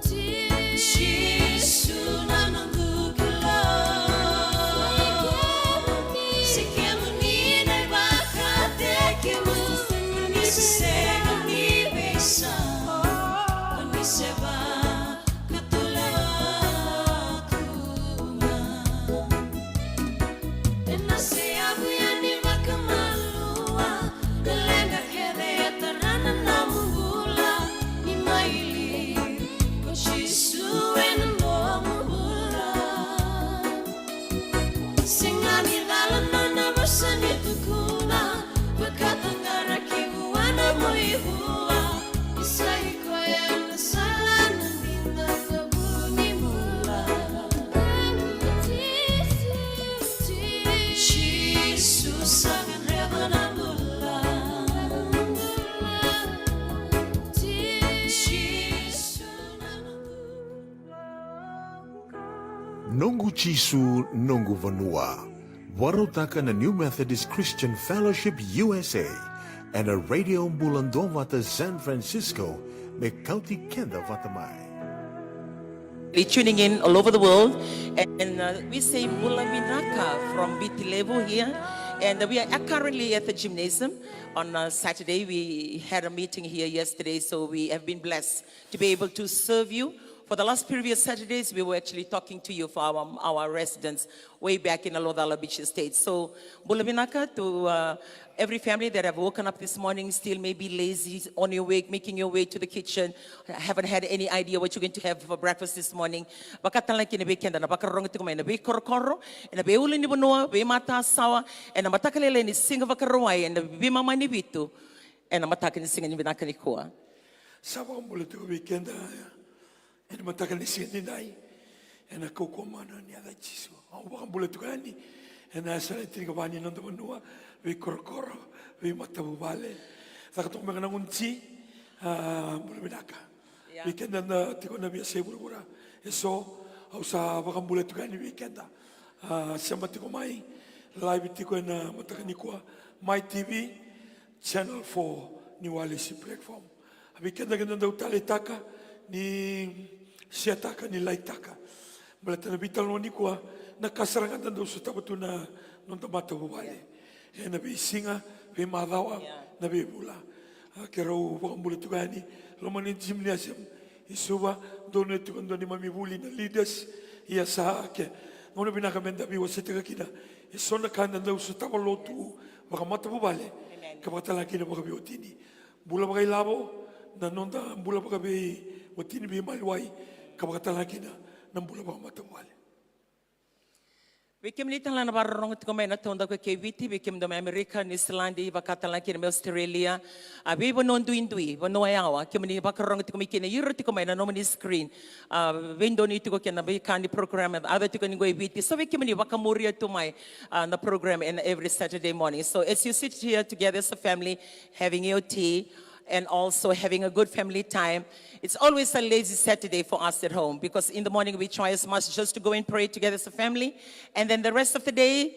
Jisu na noqu Kalou. Se kemuni na ivakatekivu, ni se sega ni veisau, ni se va Noqu Jisu, noqu vanua. Vakarautaka na New Methodist Christian Fellowship U S A ena Radio Bula Duavata San Francisco, me kauti keda vata mai. Be tuning in all over the world, and, uh, we say bula vinaka from Viti Levu here, and we are currently at the gymnasium. On, uh, Saturday, we had a meeting here yesterday, so we have been blessed to be able to serve you. For the last previous Saturdays, we were actually talking to you for our, our residents way back in Locala Beach Estate. So, bula vinaka to, uh, every family that have woken up this morning, still maybe lazy, on your way, making your way to the kitchen, haven't had any idea what you're going to have for breakfast this morning. Vakatalega kina vei keda na vakarorogo tiko mai na veikorokoro, ena veiulunivanua, veimatasawa, ena mataka lailai ni Siga Vakarauwai, ena veimama ni vitu, ena mataka ni siga ni vinaka nikua. Sa vakabula tiko vei keda ena mataka ni siga nidai, ena kaukauwa mana ni yaca i Jisu. Au vakabula tiko yani ena yasana e tinikava ni noda vanua, veikorokoro, veimatavuvale. Caka toka beka na gunu ti, a, bula vinaka. Ia. Vei keda na tiko na veiyasai vuravura eso, au sa vakabula tiko yani vei keda. A, sema tiko mai, live tiko ena mataka nikua, Mai T V, Channel four, New Alice Platform. A vei keda keda dau taleitaka ni share-taka, ni like-taka. Baleta na veitalanoa nikua, na ka sara ga da dau sotava tu na noda matavuvale. Ena veisiga, veimacawa, na veivula. A, keirau vakabula tiko yani, loma ni gymnasium i Suva, donuya tiko e dua neimami vuli na leaders, ia sa ke. Gauna vinaka meda veiwasetaka kina eso na ka da dau sotava lotu vakamatavuvale, ka vakatalega kina vakaveiwatini. Bula vakailavo na noda bula vakaveiwatini veimaliwai, ka vakatalega kina na bula vakamatavuvale. Vei kemuni tale na vakarorogo tiko mai na taudaku e kei Viti, vei kemudou mai Amerika, Niusiladi, vaka tale kina mai Australia, a veivanua duidui, vanua yawa kemuni vakarorogo tiko mai kina, ira tiko mai na nomuni screen. A veidonui tiko kina na veika ni program e yaco tiko ni qo e Viti. So vei kemuni vakamuria tu mai, a, na program in every Saturday morning. So as you sit here together as a family, having your tea, and also having a good family time. It's always a lazy Saturday for us at home because in the morning we try as much just to go and pray together as a family. And then the rest of the day,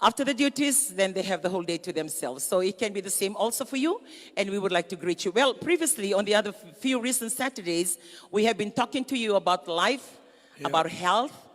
after the duties, then they have the whole day to themselves. So it can be the same also for you, and we would like to greet you. Well, previously, on the other f- few recent Saturdays, we have been talking to you about life, about health,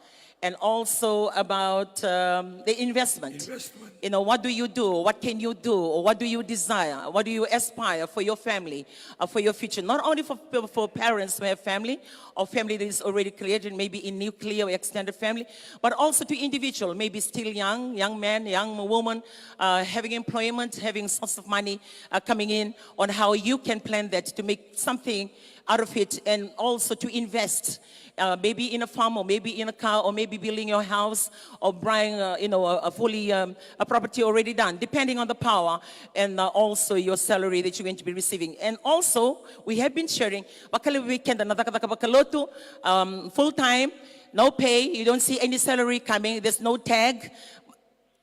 and also about um, the investment. Investment. You know, what do you do? What can you do? Or what do you desire? What do you aspire for your family, uh, for your future? Not only for, for parents who have family or family that is already created, maybe in nuclear or extended family, but also to individual, maybe still young, young man, young woman, uh, having employment, having source of money uh, coming in, on how you can plan that to make something out of it, and also to invest, uh, maybe in a farm, or maybe in a car, or maybe building your house, or buying, uh, you know, a, a fully um, a property already done, depending on the power and uh, also your salary that you're going to be receiving. And also, we have been sharing, vakalevu vei keda na cakacaka vakalotu, um, full time, no pay, you don't see any salary coming, there's no tag.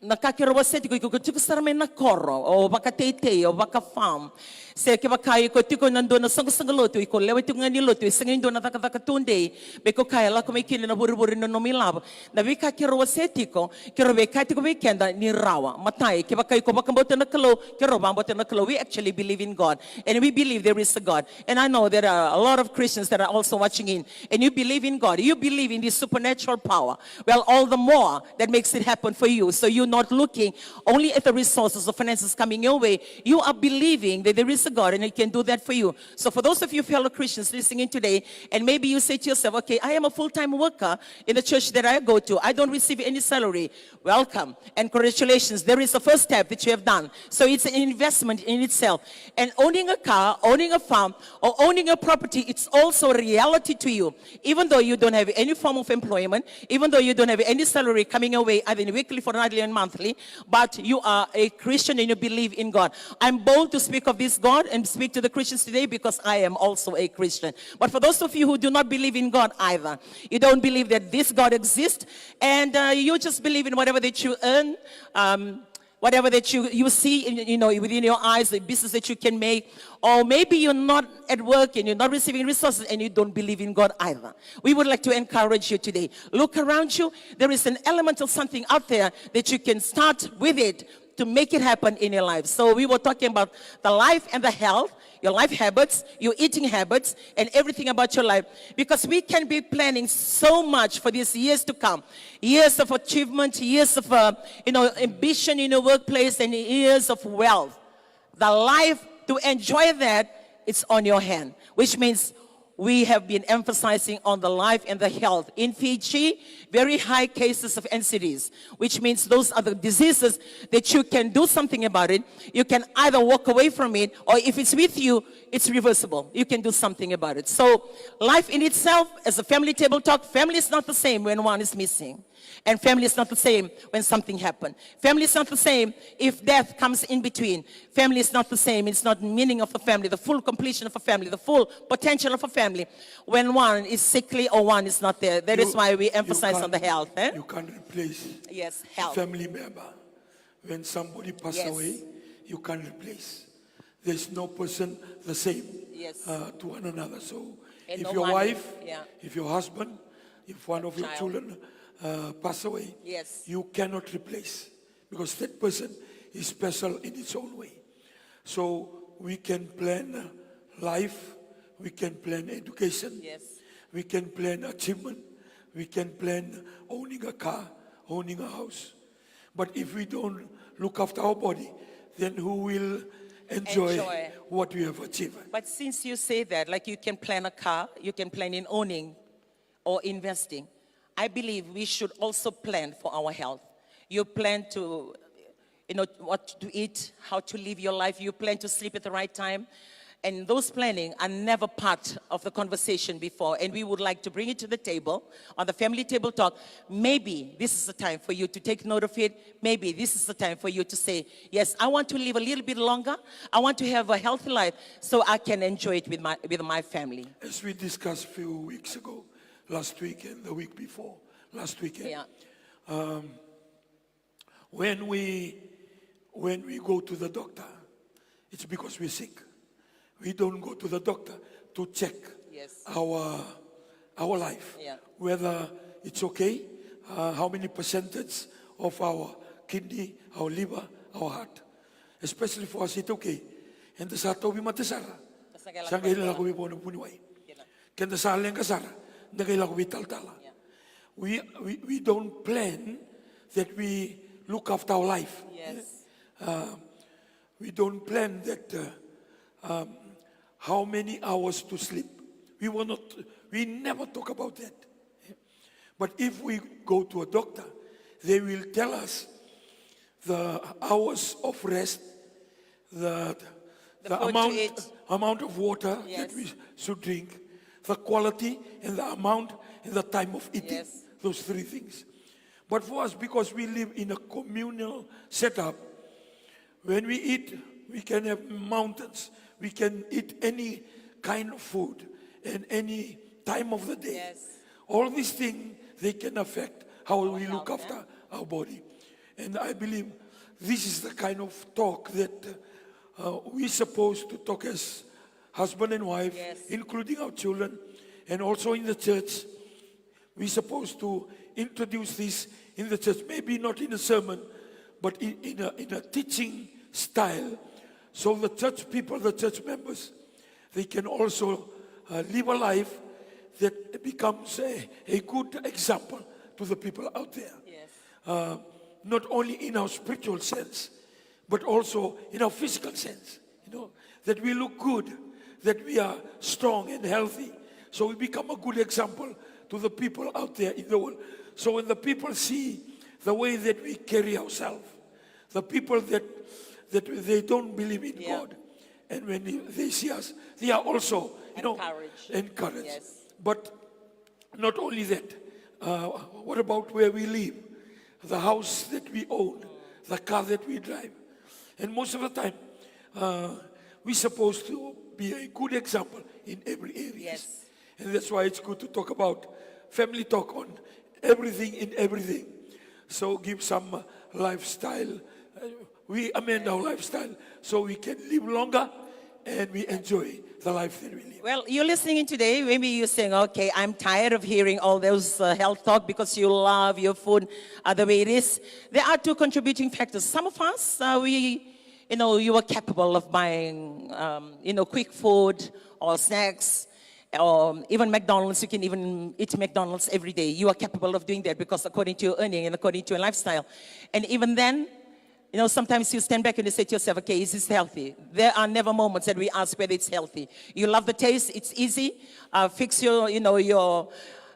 Na ka keirau wasea tiko, iko tiko sara mai na koro, o vakateitei, o vakafarm. Se kevaka iko tiko na dua na soqosoqo lotu, iko lewe tiko ga ni lotu, e sega ni dua na cakacaka tudei me ko kaya lako mai kina na vurevure na nomu ilavo. Na veika keirau wasea tiko, keirau veika tiko vei keda ni rawa. Matai, kevaka iko vakabauta na Kalou, keirau vakabauta na Kalou. We actually believe in God, and we believe there is a God. And I know there are a lot of Christians that are also watching in, and you believe in God, you believe in this supernatural power. Well, all the more that makes it happen for you. So you're not looking only at the resources or finances coming your way. You are believing that there is a God and He can do that for you. So for those of you fellow Christians listening today, and maybe you say to yourself, "Okay, I am a full-time worker in the church that I go to. I don't receive any salary." Welcome and congratulations. There is a first step that you have done. So it's an investment in itself. And owning a car, owning a farm, or owning a property, it's also a reality to you. Even though you don't have any form of employment, even though you don't have any salary coming your way, either weekly, fortnightly, and monthly, but you are a Christian and you believe in God. I'm bold to speak of this God and speak to the Christians today because I am also a Christian. But for those of you who do not believe in God either, you don't believe that this God exists, and uh, you just believe in whatever that you earn, um, whatever that you, you see in, you know, within your eyes, the business that you can make, or maybe you're not at work and you're not receiving resources and you don't believe in God either. We would like to encourage you today. Look around you. There is an elemental something out there that you can start with it to make it happen in your life. So we were talking about the life and the health, your life habits, your eating habits, and everything about your life. Because we can be planning so much for these years to come, years of achievement, years of uh, you know, ambition in your workplace, and years of wealth. The life to enjoy that, it's on your hand, which means we have been emphasizing on the life and the health. In Fiji, very high cases of N C Ds, which means those are the diseases that you can do something about it. You can either walk away from it, or if it's with you, it's reversible. You can do something about it. So, life in itself, as a family table talk, family is not the same when one is missing. And family is not the same when something happened. Family is not the same if death comes in between. Family is not the same. It's not meaning of the family, the full completion of a family, the full potential of a family when one is sickly or one is not there. That is why we emphasize on the health. Eh? You can't replace, yes, health, family member. When somebody pass, yes, away, you can't replace. There's no person the same, yes, uh, to one another. So if your wife, yeah, if your husband, if one of your children uh, pass away, yes, you cannot replace, because that person is special in its own way. So we can plan uh, life, we can plan education, yes, we can plan achievement, we can plan owning a car, owning a house. But if we don't look after our body, then who will enjoy, enjoy what we have achieved? But since you say that, like, you can plan a car, you can plan in owning or investing, I believe we should also plan for our health. You plan to, you know, what to eat, how to live your life. You plan to sleep at the right time. And those planning are never part of the conversation before. And we would like to bring it to the table on the family table talk. Maybe this is the time for you to take note of it. Maybe this is the time for you to say, "Yes, I want to live a little bit longer. I want to have a healthy life so I can enjoy it with my, with my family." As we discussed a few weeks ago, last week and the week before last weekend, yeah, um, when we, when we go to the doctor, it's because we're sick. We don't go to the doctor to check, yes, our, our life, yeah, whether it's okay, uh, how many percentage of our kidney, our liver, our heart. Especially for us iTaukei, eda sa tauvimate sara, sa qai lako vei vua na vuniwai. Keda sa leqa sara, da qai lako vei talatala. Yeah. We, we, we don't plan that we look after our life. Yes. Uh, we don't plan that, uh, um, how many hours to sleep. We were not, we never talk about that. But if we go to a doctor, they will tell us the hours of rest, the, the, the amount, amount of water that, yes, we should drink, the quality and the amount and the time of eating. Yes. Those three things. But for us, because we live in a communal setup, when we eat, we can have mountains. We can eat any kind of food and any time of the day. Yes. All these things, they can affect how we look after our body. And I believe this is the kind of talk that, uh, we supposed to talk as husband and wife, yes, including our children, and also in the church. We supposed to introduce this in the church, maybe not in a sermon, but in, in a, in a teaching style, so the church people, the church members, they can also, uh, live a life that becomes a, a good example to the people out there. Yes. Uh, not only in our spiritual sense, but also in our physical sense, you know, that we look good, that we are strong and healthy. So we become a good example to the people out there in the world. So when the people see the way that we carry ourselves, the people that, that they don't believe in, yeah, God, and when they see us, they are also, you know, encouraged. Encouraged. Yes. But not only that, uh, what about where we live? The house that we own, the car that we drive. And most of the time, uh, we're supposed to be a good example in every area. Yes. And that's why it's good to talk about family talk on everything in everything. So give some, uh, lifestyle, uh, we amend our lifestyle so we can live longer and we enjoy the life that we live. Well, you're listening in today, maybe you're saying, "Okay, I'm tired of hearing all those, uh, health talk," because you love your food, uh, the way it is. There are two contributing factors. Some of us, uh, we, you know, you are capable of buying, um, you know, quick food or snacks, or even McDonald's. You can even eat McDonald's every day. You are capable of doing that because according to your earning and according to your lifestyle. And even then, you know, sometimes you stand back and you say to yourself, "Okay, is this healthy?" There are never moments that we ask whether it's healthy. You love the taste, it's easy. Uh, fix your, you know, your,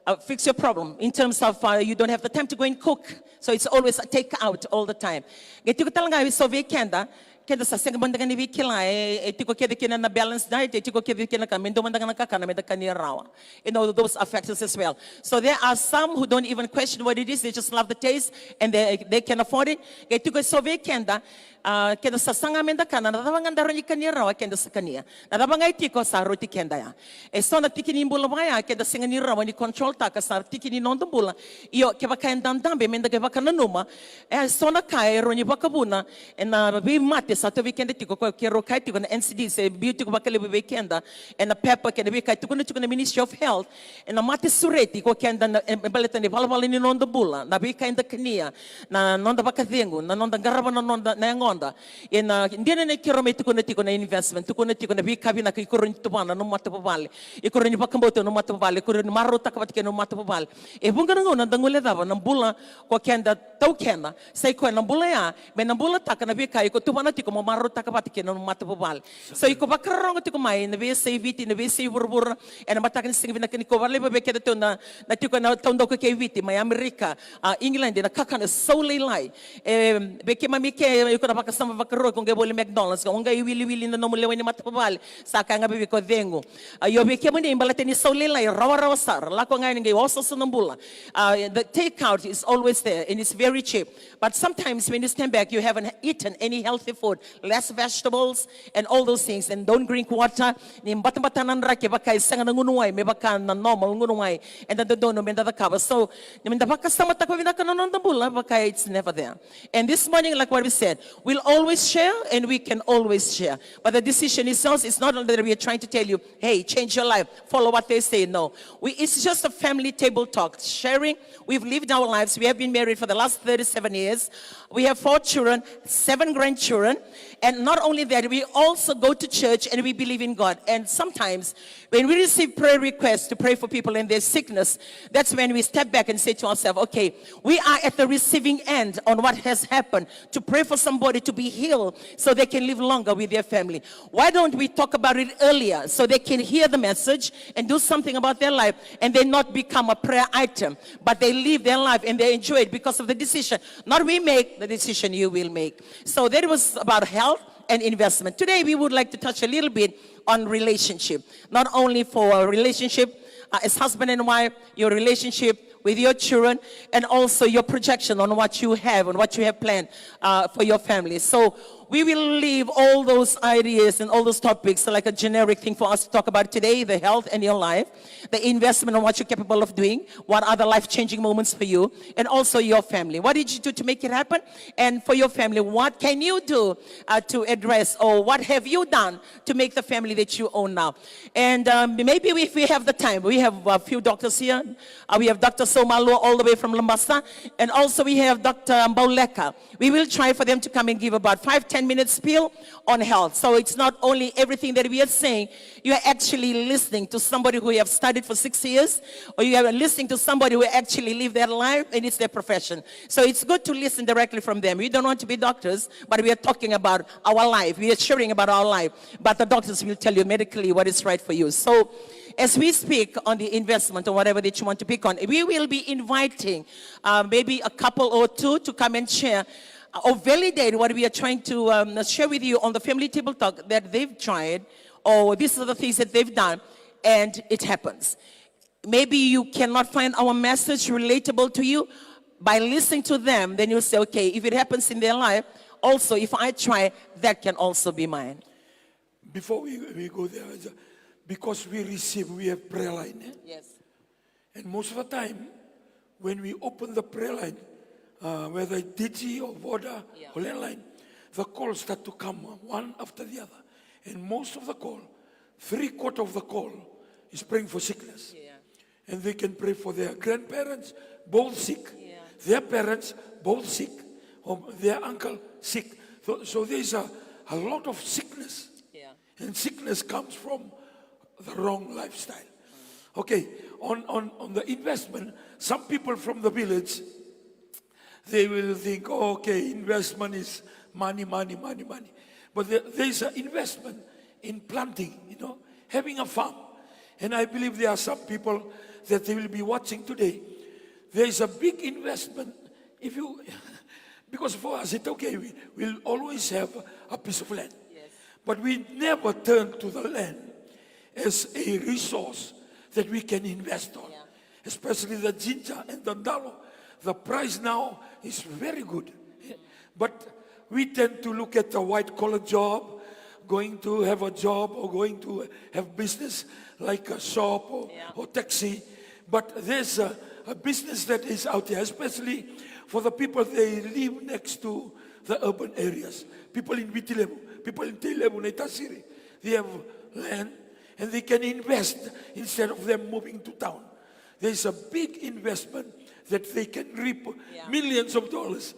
uh, fix your problem in terms of, uh, you don't have the time to go and cook. So it's always a take out all the time. Qai tiko tale ga eso vei keda, keda sa sega mada ga ni via kila, e, e tiko kece kina na balanced diet, e tiko kece kina ka, me dua mada ga na kakana meda kania rawa. You know, those are factors as well. So there are some who don't even question what it is, they just love the taste and they, they can afford it. Qai tiko eso vei keda, ah, keda sa saga meda kana, na cava ga da rawa ni kania rawa, keda sa kania. Na cava ga e tiko sa rauti keda ya. Eso na tiki ni bula vaya, keda sega ni rawa ni controltaka, sa tiki ni noda bula. Io, kevaka eda dabe meda qai vakananuma, e so na ka e rawa ni vakavuna ena veimate sa tauvi keda tiko, ko keirau kaya tiko na N C D, se biu tiko vakalevu vei keda ena pepa kei na veika e tukuna tiko na Ministry of Health, ena mate sureti ko keda na, e, e baleta na ivalavala ni noda bula, na veika eda kania, na noda vakacegu, na noda qarava na noda, na yagoda. Ena dina ni keirau mai tukuna tiko na investment, tukuna tiko na veika vinaka iko rawa ni tuvana na nomu matavuvale, iko rawa ni vakabauta na nomu matavuvale, iko rawa ni marautaka vata kei na nomu matavuvale. E vuqa na gauna da guilecava na bula ko keda taukena, sa i koya na bula ya, me na bulataka na veika iko tuvana tiko mo marautaka vata kei na nomu matavuvale. So iko vakarorogo tiko mai na veiyasai Viti, na veiyasai vuravura, ena mataka ni siga vinaka nikua, vakalevu vei keda tu na, na tiko ena taudaku kei Viti, mai Amerika, a, England, na kakana sa lailai. E, vei keimami ke, iko na vakasama vakarua, ko qai voli McDonald's, ko qai wiliwili na nomu lewe ni matavuvale, sa kaya ga vei iko, cegu. A, io, vei kemuni baleta ni sau lailai, rawarawa sara, lako ga yani qai osooso na bula. Uh, the takeout is always there and it's very cheap. But sometimes when you stand back, you haven't eaten any healthy food, less vegetables and all those things, and don't drink water. Ni batabata na draki, vaka e sega na gunu wai, me vaka na normal gunu wai eda dodonu me da cakava. So, ni da vakasamataka vinaka na noda bula, vaka it's never there. And this morning, like what we said, we'll always share and we can always share. But the decision is yours. It's not that we are trying to tell you, "Hey, change your life, follow what they say." No. We, it's just a family table talk, sharing. We've lived our lives. We have been married for the last thirty-seven years. We have four children, seven grandchildren. And not only that, we also go to church and we believe in God. And sometimes when we receive prayer requests to pray for people in their sickness, that's when we step back and say to ourselves, "Okay, we are at the receiving end on what has happened, to pray for somebody to be healed so they can live longer with their family. Why don't we talk about it earlier so they can hear the message and do something about their life and they not become a prayer item, but they live their life and they enjoy it because of the decision not we make, the decision you will make." So that was about health and investment. Today, we would like to touch a little bit on relationship. Not only for a relationship, uh, as husband and wife, your relationship with your children, and also your projection on what you have and what you have planned, uh, for your family. So we will leave all those ideas and all those topics like a generic thing for us to talk about today, the health and your life, the investment on what you're capable of doing, what are the life-changing moments for you, and also your family. What did you do to make it happen? And for your family, what can you do, uh, to address, or what have you done to make the family that you own now? And, um, maybe if we have the time, we have a few doctors here. Uh, we have Doctor Somalua all the way from Labasa, and also we have Doctor Bauleka. We will try for them to come and give about five, ten minutes spiel on health. So it's not only everything that we are saying, you are actually listening to somebody who you have studied for six years, or you are listening to somebody who actually live their life and it's their profession. So it's good to listen directly from them. We don't want to be doctors, but we are talking about our life. We are sharing about our life. But the doctors will tell you medically what is right for you. So as we speak on the investment or whatever that you want to pick on, we will be inviting, uh, maybe a couple or two to come and share, uh, or validate what we are trying to, um, share with you on the family table talk that they've tried, or these are the things that they've done, and it happens. Maybe you cannot find our message relatable to you. By listening to them, then you'll say, "Okay, if it happens in their life, also if I try, that can also be mine." Before we, we go there, it's, uh, because we receive, we have prayer line, eh? Yes. And most of the time, when we open the prayer line, uh, whether it's D T or Voda, yeah, or landline, the calls start to come, uh, one after the other. And most of the call, three quarter of the call, is praying for sickness. Yeah. And they can pray for their grandparents, both sick. Yeah. Their parents, both sick. Or their uncle, sick. So, so there's a, a lot of sickness. Yeah. And sickness comes from the wrong lifestyle. Okay, on, on, on the investment, some people from the village, they will think, "Oh, okay, investment is money, money, money, money." But there, there is an investment in planting, you know, having a farm. And I believe there are some people that they will be watching today. There is a big investment. If you, because for us, it's okay. We will always have a piece of land. Yes. But we never turn to the land as a resource that we can invest on. Yeah. Especially the ginger and the ndalo. The price now is very good. But we tend to look at a white collar job, going to have a job or going to have business like a shop or, yeah, or taxi. But there's a, a business that is out there, especially for the people they live next to the urban areas. People in Viti Levu, people in Tailevu, Naitasiri, they have land and they can invest instead of them moving to town. There's a big investment that they can reap, yeah, millions of dollars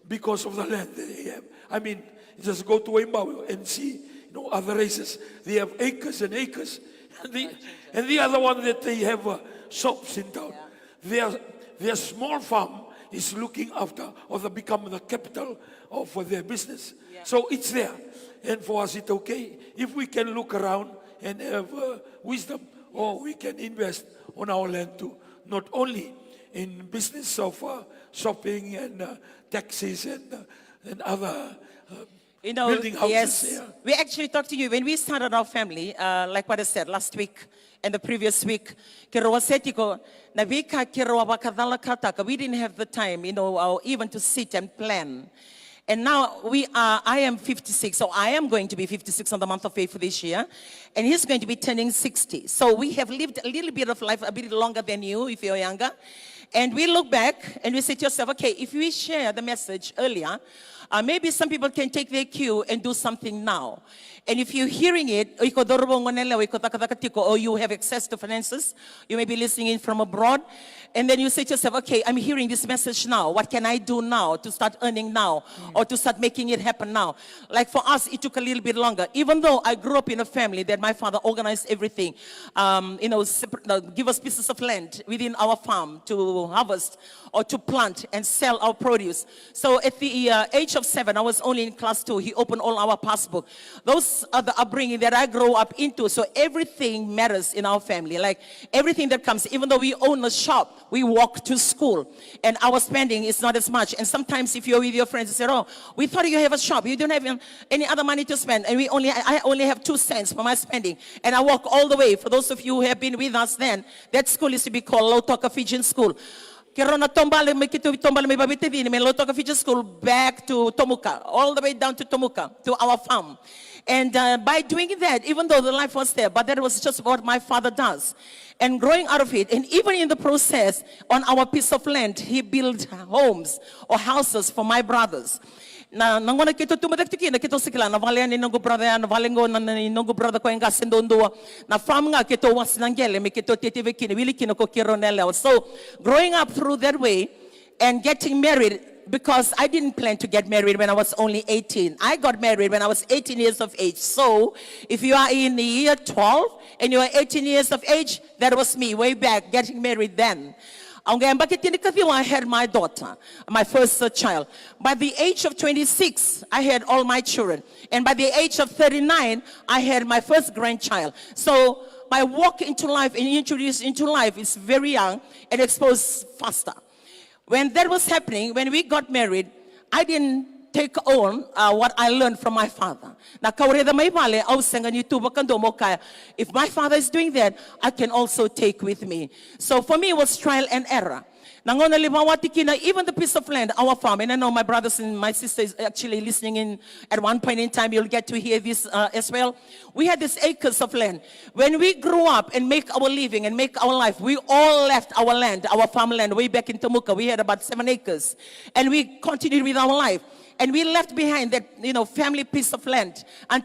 because of the land that they have. I mean, just go to Waimbau and see, you know, other races. They have acres and acres. And the, and the other one that they have, uh, shops in town. Yeah. Their, their small farm is looking after or they become the capital of, for their business. Yeah. So it's there. And for us, it's okay. If we can look around and have, uh, wisdom, or we can invest on our land too. Not only in business of, uh, shopping and, uh, taxis and, uh, than other uh, You know, building houses yes, here. We actually talked to you when we started our family, uh, like what I said last week and the previous week. Keirau wasea tiko na veika keirau a vakacalakataka. We didn't have the time, you know, or even to sit and plan. And now we are, I am fifty-six, so I am going to be fifty-six on the month of April this year. And he's going to be turning sixty. So we have lived a little bit of life, a bit longer than you, if you're younger. And we look back and we say to yourself, okay, if we share the message earlier, uh, maybe some people can take their cue and do something now. And if you're hearing it, o iko cauravou, goneyalewa, o iko cakacaka tiko, or you have access to finances, you may be listening in from abroad, and then you say to yourself, okay, I'm hearing this message now. What can I do now to start earning now or to start making it happen now? Like for us, it took a little bit longer. Even though I grew up in a family that my father organized everything, um, you know, separ- uh, give us pieces of land within our farm to harvest or to plant and sell our produce. So at the uh, age of seven, I was only in class two. He opened all our passbook. Those are the upbringing that I grew up into. So everything matters in our family. Like everything that comes, even though we own a shop, we walk to school, and our spending is not as much. And sometimes, if you're with your friends, you say, "Oh, we thought you have a shop. You don't have um, any other money to spend, and we only, I only have two cents for my spending, and I walk all the way." For those of you who have been with us then, that school used to be called Lautoka Fijian School. Keirau na taubale mai, keitou taubale mai Vavitacini, mai Lautoka Fijian School back to Tomuka, all the way down to Tomuka, to our farm. And uh, by doing that, even though the life was there, but that was just what my father does. And growing out of it, and even in the process, on our piece of land, he built homes or houses for my brothers. Na, na gauna keitou tubu cake tu kina, keitou sa kila na vale ya ni noqu brother ya, na vale qo na, na, ni noqu brother koya qase duadua. Na farm ga keitou wase na qele me keitou teitei vei kina, wili kina ko keirau na yalewa. So, growing up through that way and getting married, because I didn't plan to get married when I was only eighteen. I got married when I was eighteen years of age. So, if you are in the year twelve and you are eighteen years of age, that was me way back getting married then. Au qai yabaki tinikaciwa, I had my daughter, my first uh, child. By the age of twenty-six, I had all my children. And by the age of thirty-nine, I had my first grandchild. So my walk into life and introduce into life is very young and exposed faster. When that was happening, when we got married, I didn't take on uh, what I learned from my father. Na ka au raica mai vale, au sega ni tu vakadua mo kaya, if my father is doing that, I can also take with me. So for me, it was trial and error. Na gauna levu au a tiko kina, even the piece of land, our farm, and I know my brothers and my sisters actually listening in at one point in time, you'll get to hear this uh, as well. We had these acres of land. When we grew up and make our living and make our life, we all left our land, our farmland, way back in Tomuka. We had about seven acres. And we continued with our life. And we left behind that, you know, family piece of land. And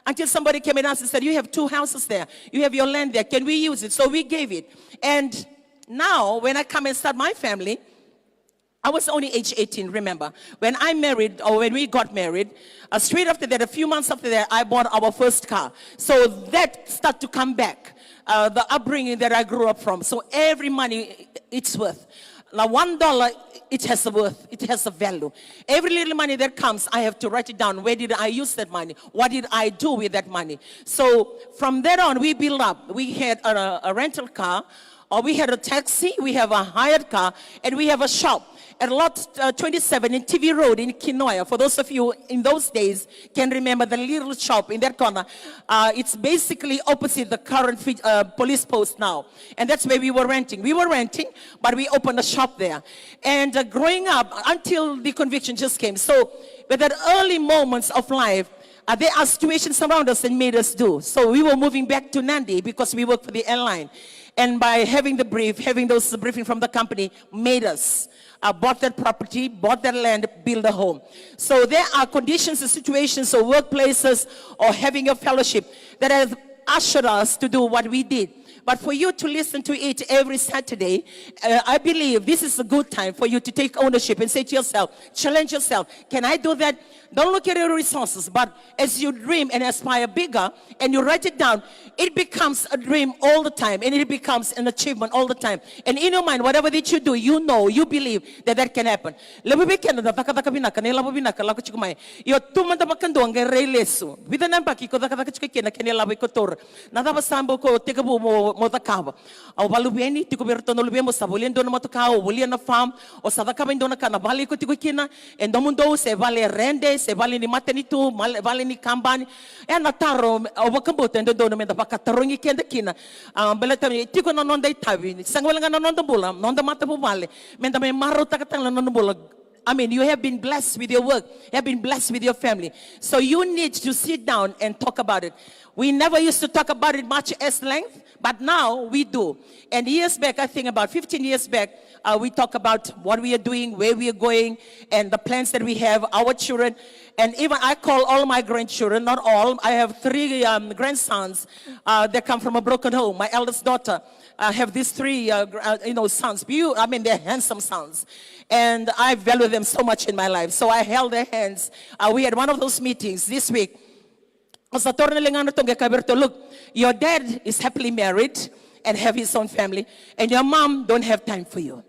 until somebody came and asked and said, you have two houses there. You have your land there. Can we use it? So we gave it. And now, when I come and start my family, I was only age eighteen, remember. When I married, or when we got married, uh, straight after that, a few months after that, I bought our first car. So that start to come back, uh, the upbringing that I grew up from. So every money, it's worth. Now, one dollar, it has a worth, it has a value. Every little money that comes, I have to write it down. Where did I use that money? What did I do with that money? So from that on, we build up. We had a, a rental car, or we had a taxi, we have a hired car, and we have a shop at lot uh, twenty-seven in T V Road in Kinoya. For those of you in those days can remember the little shop in that corner, uh, it's basically opposite the current uh, police post now. And that's where we were renting. We were renting, but we opened a shop there. And uh, growing up, until the conviction just came. So, with that early moments of life, uh, there are situations around us that made us do. So we were moving back to Nadi because we work for the airline. And by having the brief, having those briefing from the company, made us uh, bought that property, bought that land, build a home. So there are conditions and situations or workplaces or having a fellowship that have ushered us to do what we did. But for you to listen to it every Saturday, uh, I believe this is a good time for you to take ownership and say to yourself, challenge yourself, can I do that? Don't look at your resources, but as you dream and aspire bigger and you write it down, it becomes a dream all the time and it becomes an achievement all the time. And in your mind, whatever that you do, you know, you believe that that can happen. Levu vei keda da cakacaka vinaka, na ilavo vinaka lako tiko mai. Io, tu mada vakadua qai rai lesu. Vica na yabaki ko cakacaka tiko kina kei na ilavo iko taura. Na cava sa bau ko tekivu mo mo cakava. Au vakaluveni tiko vei iratou na luvemu, o sa volia e dua na motoka, o volia na farm, o sa cakava e dua na ka na vale iko tiko kina, e domodou, se vale rede, se vale ni matanitu, male-, vale ni kabani. E na taro au vakabauta e dodonu meda vakatarogi keda kina. A, baleta ni tiko na noda itavi, sega wale ga na noda bula, noda matavuvale, meda mai marautaka tale na noda bula. I mean, you have been blessed with your work, you have been blessed with your family. So you need to sit down and talk about it. We never used to talk about it much as length, but now we do. And years back, I think about fifteen years back, uh, we talk about what we are doing, where we are going, and the plans that we have, our children. And even I call all my grandchildren, not all, I have three, um, grandsons, uh, that come from a broken home. My eldest daughter, uh, have these three, uh, gr-, uh, you know, sons. Beau-, I mean, they're handsome sons. And I value them so much in my life. So I held their hands. Uh, we had one of those meetings this week. Au sa taura na ligana ratou qai kaya vei ratou, "Look, your dad is happily married and have his own family, and your mom don't have time for you.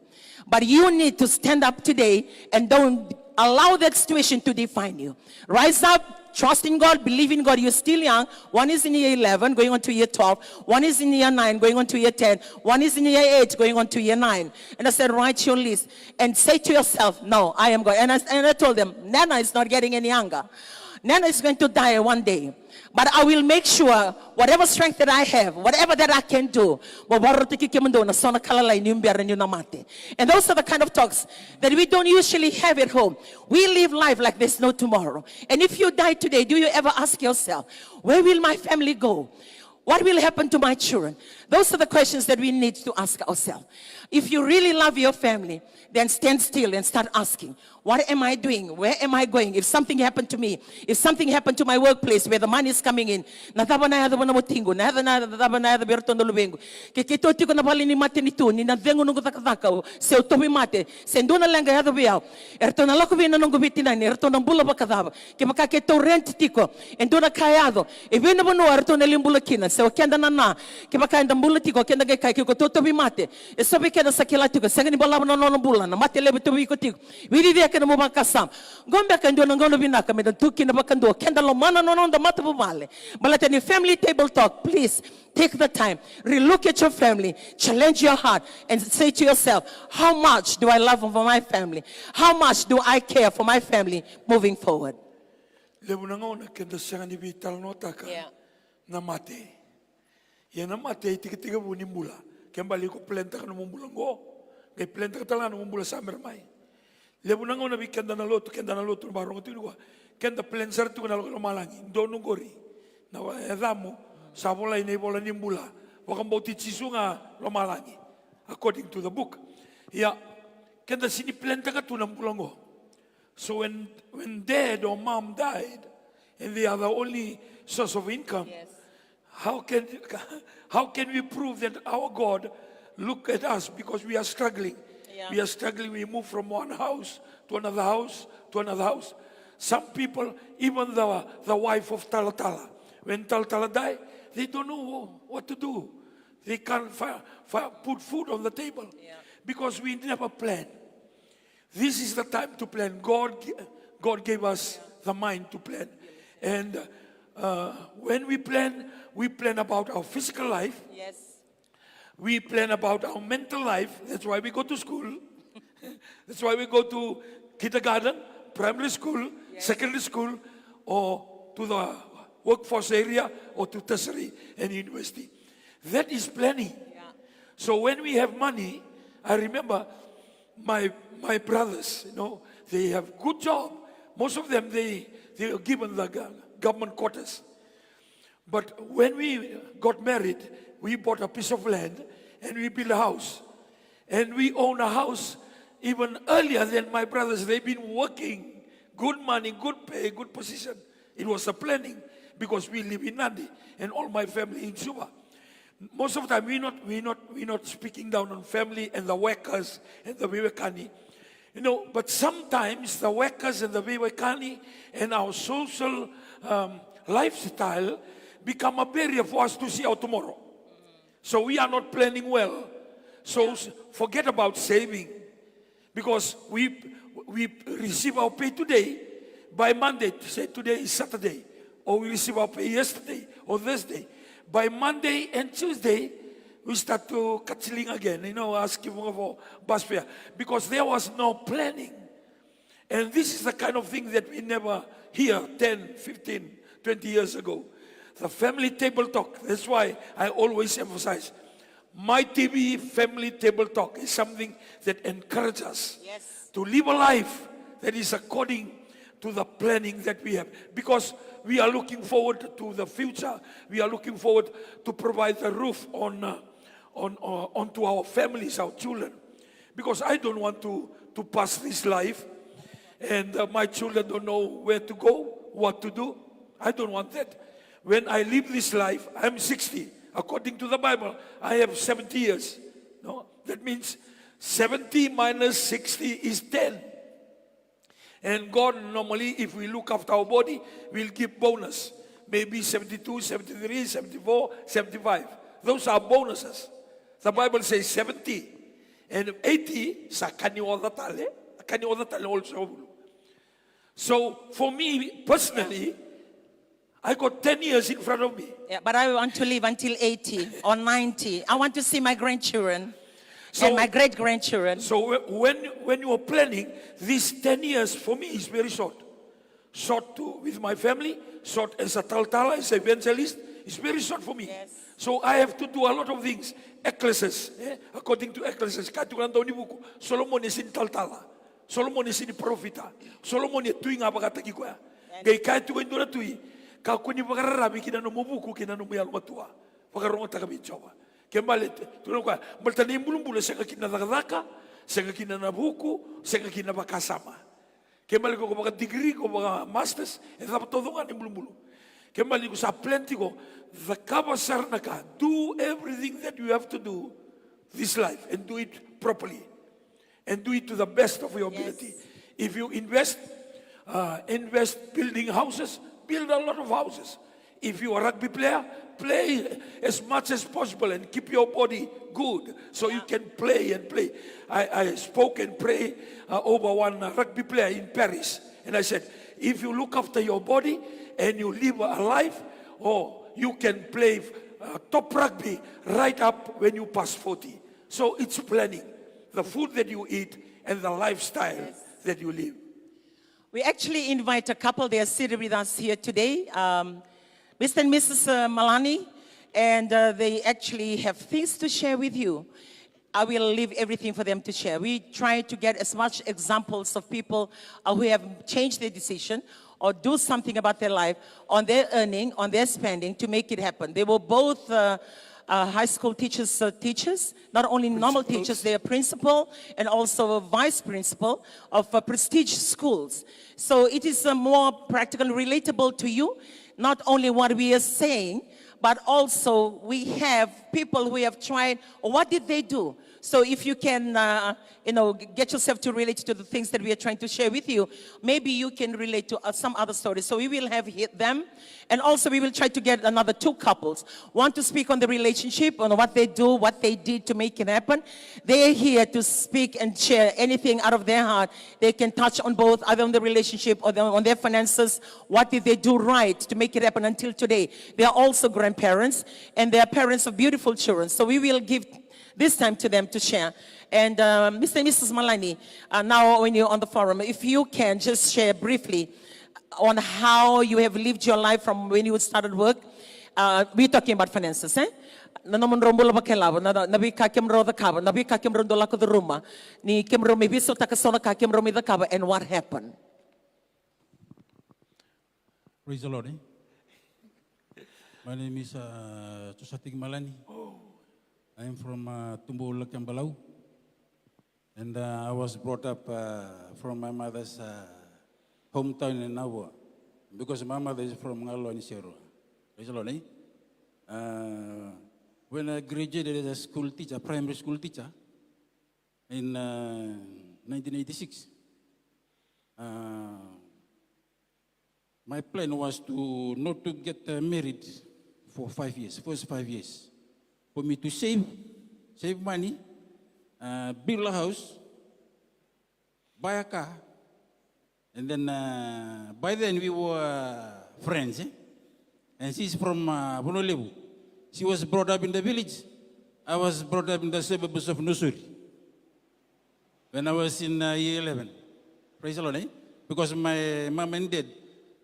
But you need to stand up today and don't allow that situation to define you. Rise up, trust in God, believe in God. You're still young." One is in year eleven, going on to year twelve. One is in year nine, going on to year ten. One is in year eight, going on to year nine. And I said, "Write your list and say to yourself, 'No, I am God.'" And I, and I told them, "Nana is not getting any younger. Nana is going to die one day. But I will make sure whatever strength that I have, whatever that I can do, mo vakarautaki kemudou na so na ka lalai niu bera niu na mate." And those are the kind of talks that we don't usually have at home. We live life like there's no tomorrow. And if you die today, do you ever ask yourself, "Where will my family go? What will happen to my children?" Those are the questions that we need to ask ourselves. If you really love your family, then stand still and start asking, "What am I doing? Where am I going? If something happened to me, if something happened to my workplace where the money is coming in, na cava na yaco vei na watiqu, na yaco, na cava na yaco vei iratou na luvequ? Ke keitou tiko na vale ni matanitu, ni na cegu noqu cakacaka, se au tauvimate, se dua na leqa yaco vei au, eratou na lako vei na noqu veitinani, eratou na bula vakacava? Kevaka keitou rent tiko, e dua na ka e yaco, e vei na vanua eratou na lai bula kina?" Se o keda nana, kevaka eda bula tiko, keda qai kaya, "Ke o tou tauvimate, e so vei keda sa kila tiko, sega ni balavu na nona bula, na mate levu e tauvi iko tiko, veiciciyaki na nomu vakasama." Qo beka e dua na gauna vinaka meda tu kina vakadua, keda lomana na noda matavuvale. Baleta ni family table talk, please take the time, relook at your family, challenge your heart, and say to yourself, "How much do I love for my family? How much do I care for my family moving forward?" Levu na gauna keda sega ni veitalanoataka, yeah, na mate. Ia na mate e itekitekivu ni bula. Ke bale iko plantaka nomu bula qo, qai plantaka tale ga nomu bula sa bera mai. Levu na gauna vei keda na lotu, keda na lotu na vakarorogo tiko nikua, keda plan sara tiko na lako i lomalagi. Donu qori na wa-, yacamu sa volai na ivola ni bula, vakabauti Jisu ga lomalagi, according to the book. Ia, keda sega ni plantaka tu na bula qo. So when, when dad or mom died, and they are the only source of income, yes, how can, how can we prove that our God look at us because we are struggling? Yeah. We are struggling. We move from one house to another house to another house. Some people, even the, the wife of Talatala, when Talatala die, they don't know what to do. They can't fi-, fi-, put food on the table, yeah, because we never plan. This is the time to plan. God, gi-, God gave us the mind to plan. And, uh, when we plan, we plan about our physical life. Yes. We plan about our mental life. That's why we go to school. That's why we go to kindergarten, primary school, yes, secondary school, or to the workforce area, or to tertiary and university. That is planning. Yeah. So when we have money, I remember my, my brothers, you know, they have good job. Most of them, they, they are given the go-, government quarters. But when we got married, we bought a piece of land and we built a house. And we own a house even earlier than my brothers. They've been working, good money, good pay, good position. It was a planning because we live in Nadi and all my family in Suva. Most of the time, we're not, we're not, we're not speaking down on family and the workers and the veiwekani. You know, but sometimes the workers and the veiwekani and our social, um, lifestyle become a barrier for us to see our tomorrow. So we are not planning well. So s-, forget about saving. Because we, we receive our pay today, by Monday, say today is Saturday, or we receive our pay yesterday or Thursday. By Monday and Tuesday, We start to katiling again, you know, asking for bus fare because there was no planning. And this is the kind of thing that we never hear ten, fifteen, twenty years ago. The family table talk. That's why I always emphasize my T V family table talk is something that encourages us Yes. to live a life that is according to the planning that we have. Because we are looking forward to the future. We are looking forward to provide the roof on, uh, on, uh, onto our families, our children. Because I don't want to, to pass this life and, uh, my children don't know where to go, what to do. I don't want that. When I leave this life, I'm sixty. According to the Bible, I have seventy years. No? That means seventy minus sixty is ten. And God, normally, if we look after our body, will give bonus. Maybe seventy-two, seventy-three, seventy-four, seventy-five. Those are bonuses. The Bible says seventy. And eighty, sa ka ni oca tale, ka ni oca tale also. So, for me personally, I got ten years in front of me. Yeah, but I want to live until eighty or ninety. I want to see my grandchildren So- and my great grandchildren. So whe- when, when you are planning, these ten years for me is very short. Short to, with my family, short as a talatala, as an evangelist, it's very short for me. Yes. So I have to do a lot of things. Ecclesiastes, eh? According to Ecclesiastes, ka tiko na dau ni vuku, Solomoni e sini talatala. Solomoni e sini parofita. Solomoni e tui ga vakataki koya. Qai kaya tiko e dua na tui, kakua ni vakararavi ki na nomu vuku, ki na nomu yalomatua. Vakarogotaka vei Jiova. Ke bale, tukuna o koya, baleta na ibulubulu e sega kina na cakacaka, sega kina na vuku, sega kina na vakasama. Ke bale ko vaka degree, ko vaka masters, e cava taucoko ga na ibulubulu. Ke bale ni ko sa plan tiko, cakava sara na ka, do everything that you have to do this life and do it properly. And do it to the best of your ability. If you invest, uh, invest building houses, build a lot of houses. If you are a rugby player, play as much as possible and keep your body good so you can play and play. I, I spoke and pray, uh, over one, uh, rugby player in Paris. And I said, if you look after your body and you live a life, oh, you can play, uh, top rugby right up when you pass forty. So it's planning the food that you eat and the lifestyle that you live. We actually invite a couple. They are seated with us here today, um, Mister and Missus uh, Malani, and uh, they actually have things to share with you. I will leave everything for them to share. We try to get as much examples of people uh, who have changed their decision or do something about their life on their earning, on their spending to make it happen. They were both uh, uh, high school teachers, uh, teachers, not only normal teachers, they are principal and also a vice principal of uh, prestige schools. So it is uh, more practical, relatable to you, not only what we are saying, but also we have people who have tried. What did they do? So if you can, uh, you know, get yourself to relate to the things that we are trying to share with you, maybe you can relate to uh, some other stories. So we will have he- them, and also we will try to get another two couples. One to speak on the relationship, on what they do, what they did to make it happen. They are here to speak and share anything out of their heart. They can touch on both, either on the relationship or the, on their finances. What did they do right to make it happen until today? They are also grandparents, and they are parents of beautiful children. So we will give this time to them to share. And uh, Mister and Missus Malani, uh, now when you're on the forum, if you can just share briefly on how you have lived your life from when you started work. Uh, we're talking about finances, eh? Na nomudrau bula vakalavo, na, na veika kemudrau cakava, na veika kemudrau dau lako curuma, ni kemudrau mai veisautaka so na ka kemudrau mai cakava, and what happened? Praise the Lord, eh? My name is uh, Josatiki Malani. I am from uh, Tubu, Lakebalau. And uh, I was brought up uh, from my mother's uh, hometown in Navua, because my mother is from Galuani, Serua. Praise the Lord, eh? Uh, when I graduated as a school teacher, primary school teacher, in uh, nineteen eighty-six, uh, my plan was to not to get uh, married for five years, first five years, for me to save, save money, uh, build a house, buy a car, and then uh, by then we were uh, friends. Eh? And she's from uh, Vanua Levu. She was brought up in the village. I was brought up in the suburbs of Nausori when I was in uh, year eleven. Praise the Lord, eh? Because my mom and dad,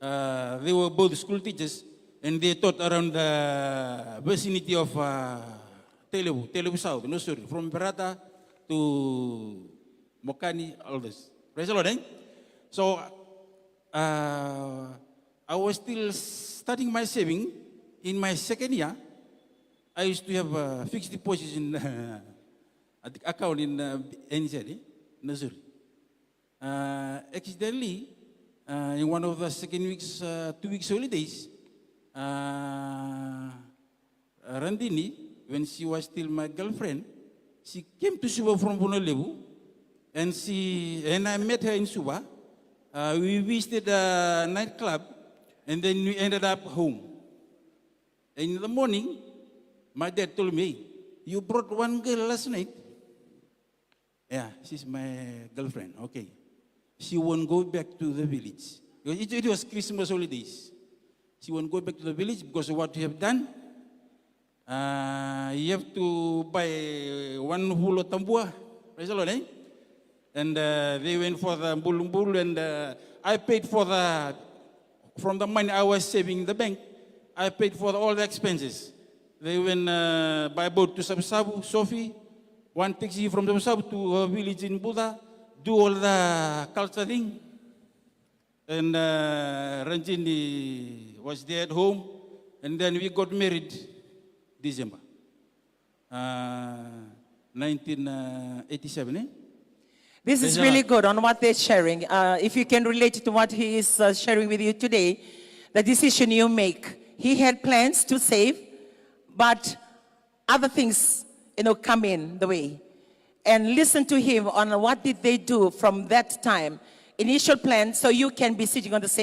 uh, they were both school teachers, and they taught around the vicinity of uh, Tailevu, Tailevu South, Nausori, from Verata to Mokani, all this. Praise the Lord, eh? So, uh, I was still starting my saving in my second year. I used to have a fixed deposit in uh, account in uh, N Z, eh? Nausori. Uh, accidentally, uh, in one of the second week's uh, two weeks holidays, uh, Randini, when she was still my girlfriend, she came to Suva from Punalivhu, and she and I met her in Suva. Uh, we visited a nightclub, and then we ended up home. And in the morning, my dad told me, "Hey, you brought one girl last night." Yeah, she's my girlfriend. Okay. She won't go back to the village. It, it was Christmas holidays. She won't go back to the village because of what you have done. Uh, you have to buy one full of tambua. Praise the Lord, eh? And uh, they went for the bulumbulu, and uh, I paid for the, from the money I was saving in the bank, I paid for the, all the expenses. They went uh, by boat to Savusavu, Sofi, one taxi from Savusavu to her village in Buda, do all the culture thing. And uh, Ranjini was there at home, and then we got married December uh, nineteen eighty-seven. Eh? This is really good on what they're sharing. Uh, if you can relate to what he is uh, sharing with you today, the decision you make. He had plans to save, but other things, you know, come in the way. And listen to him on what did they do from that time, initial plan, so you can be sitting on the same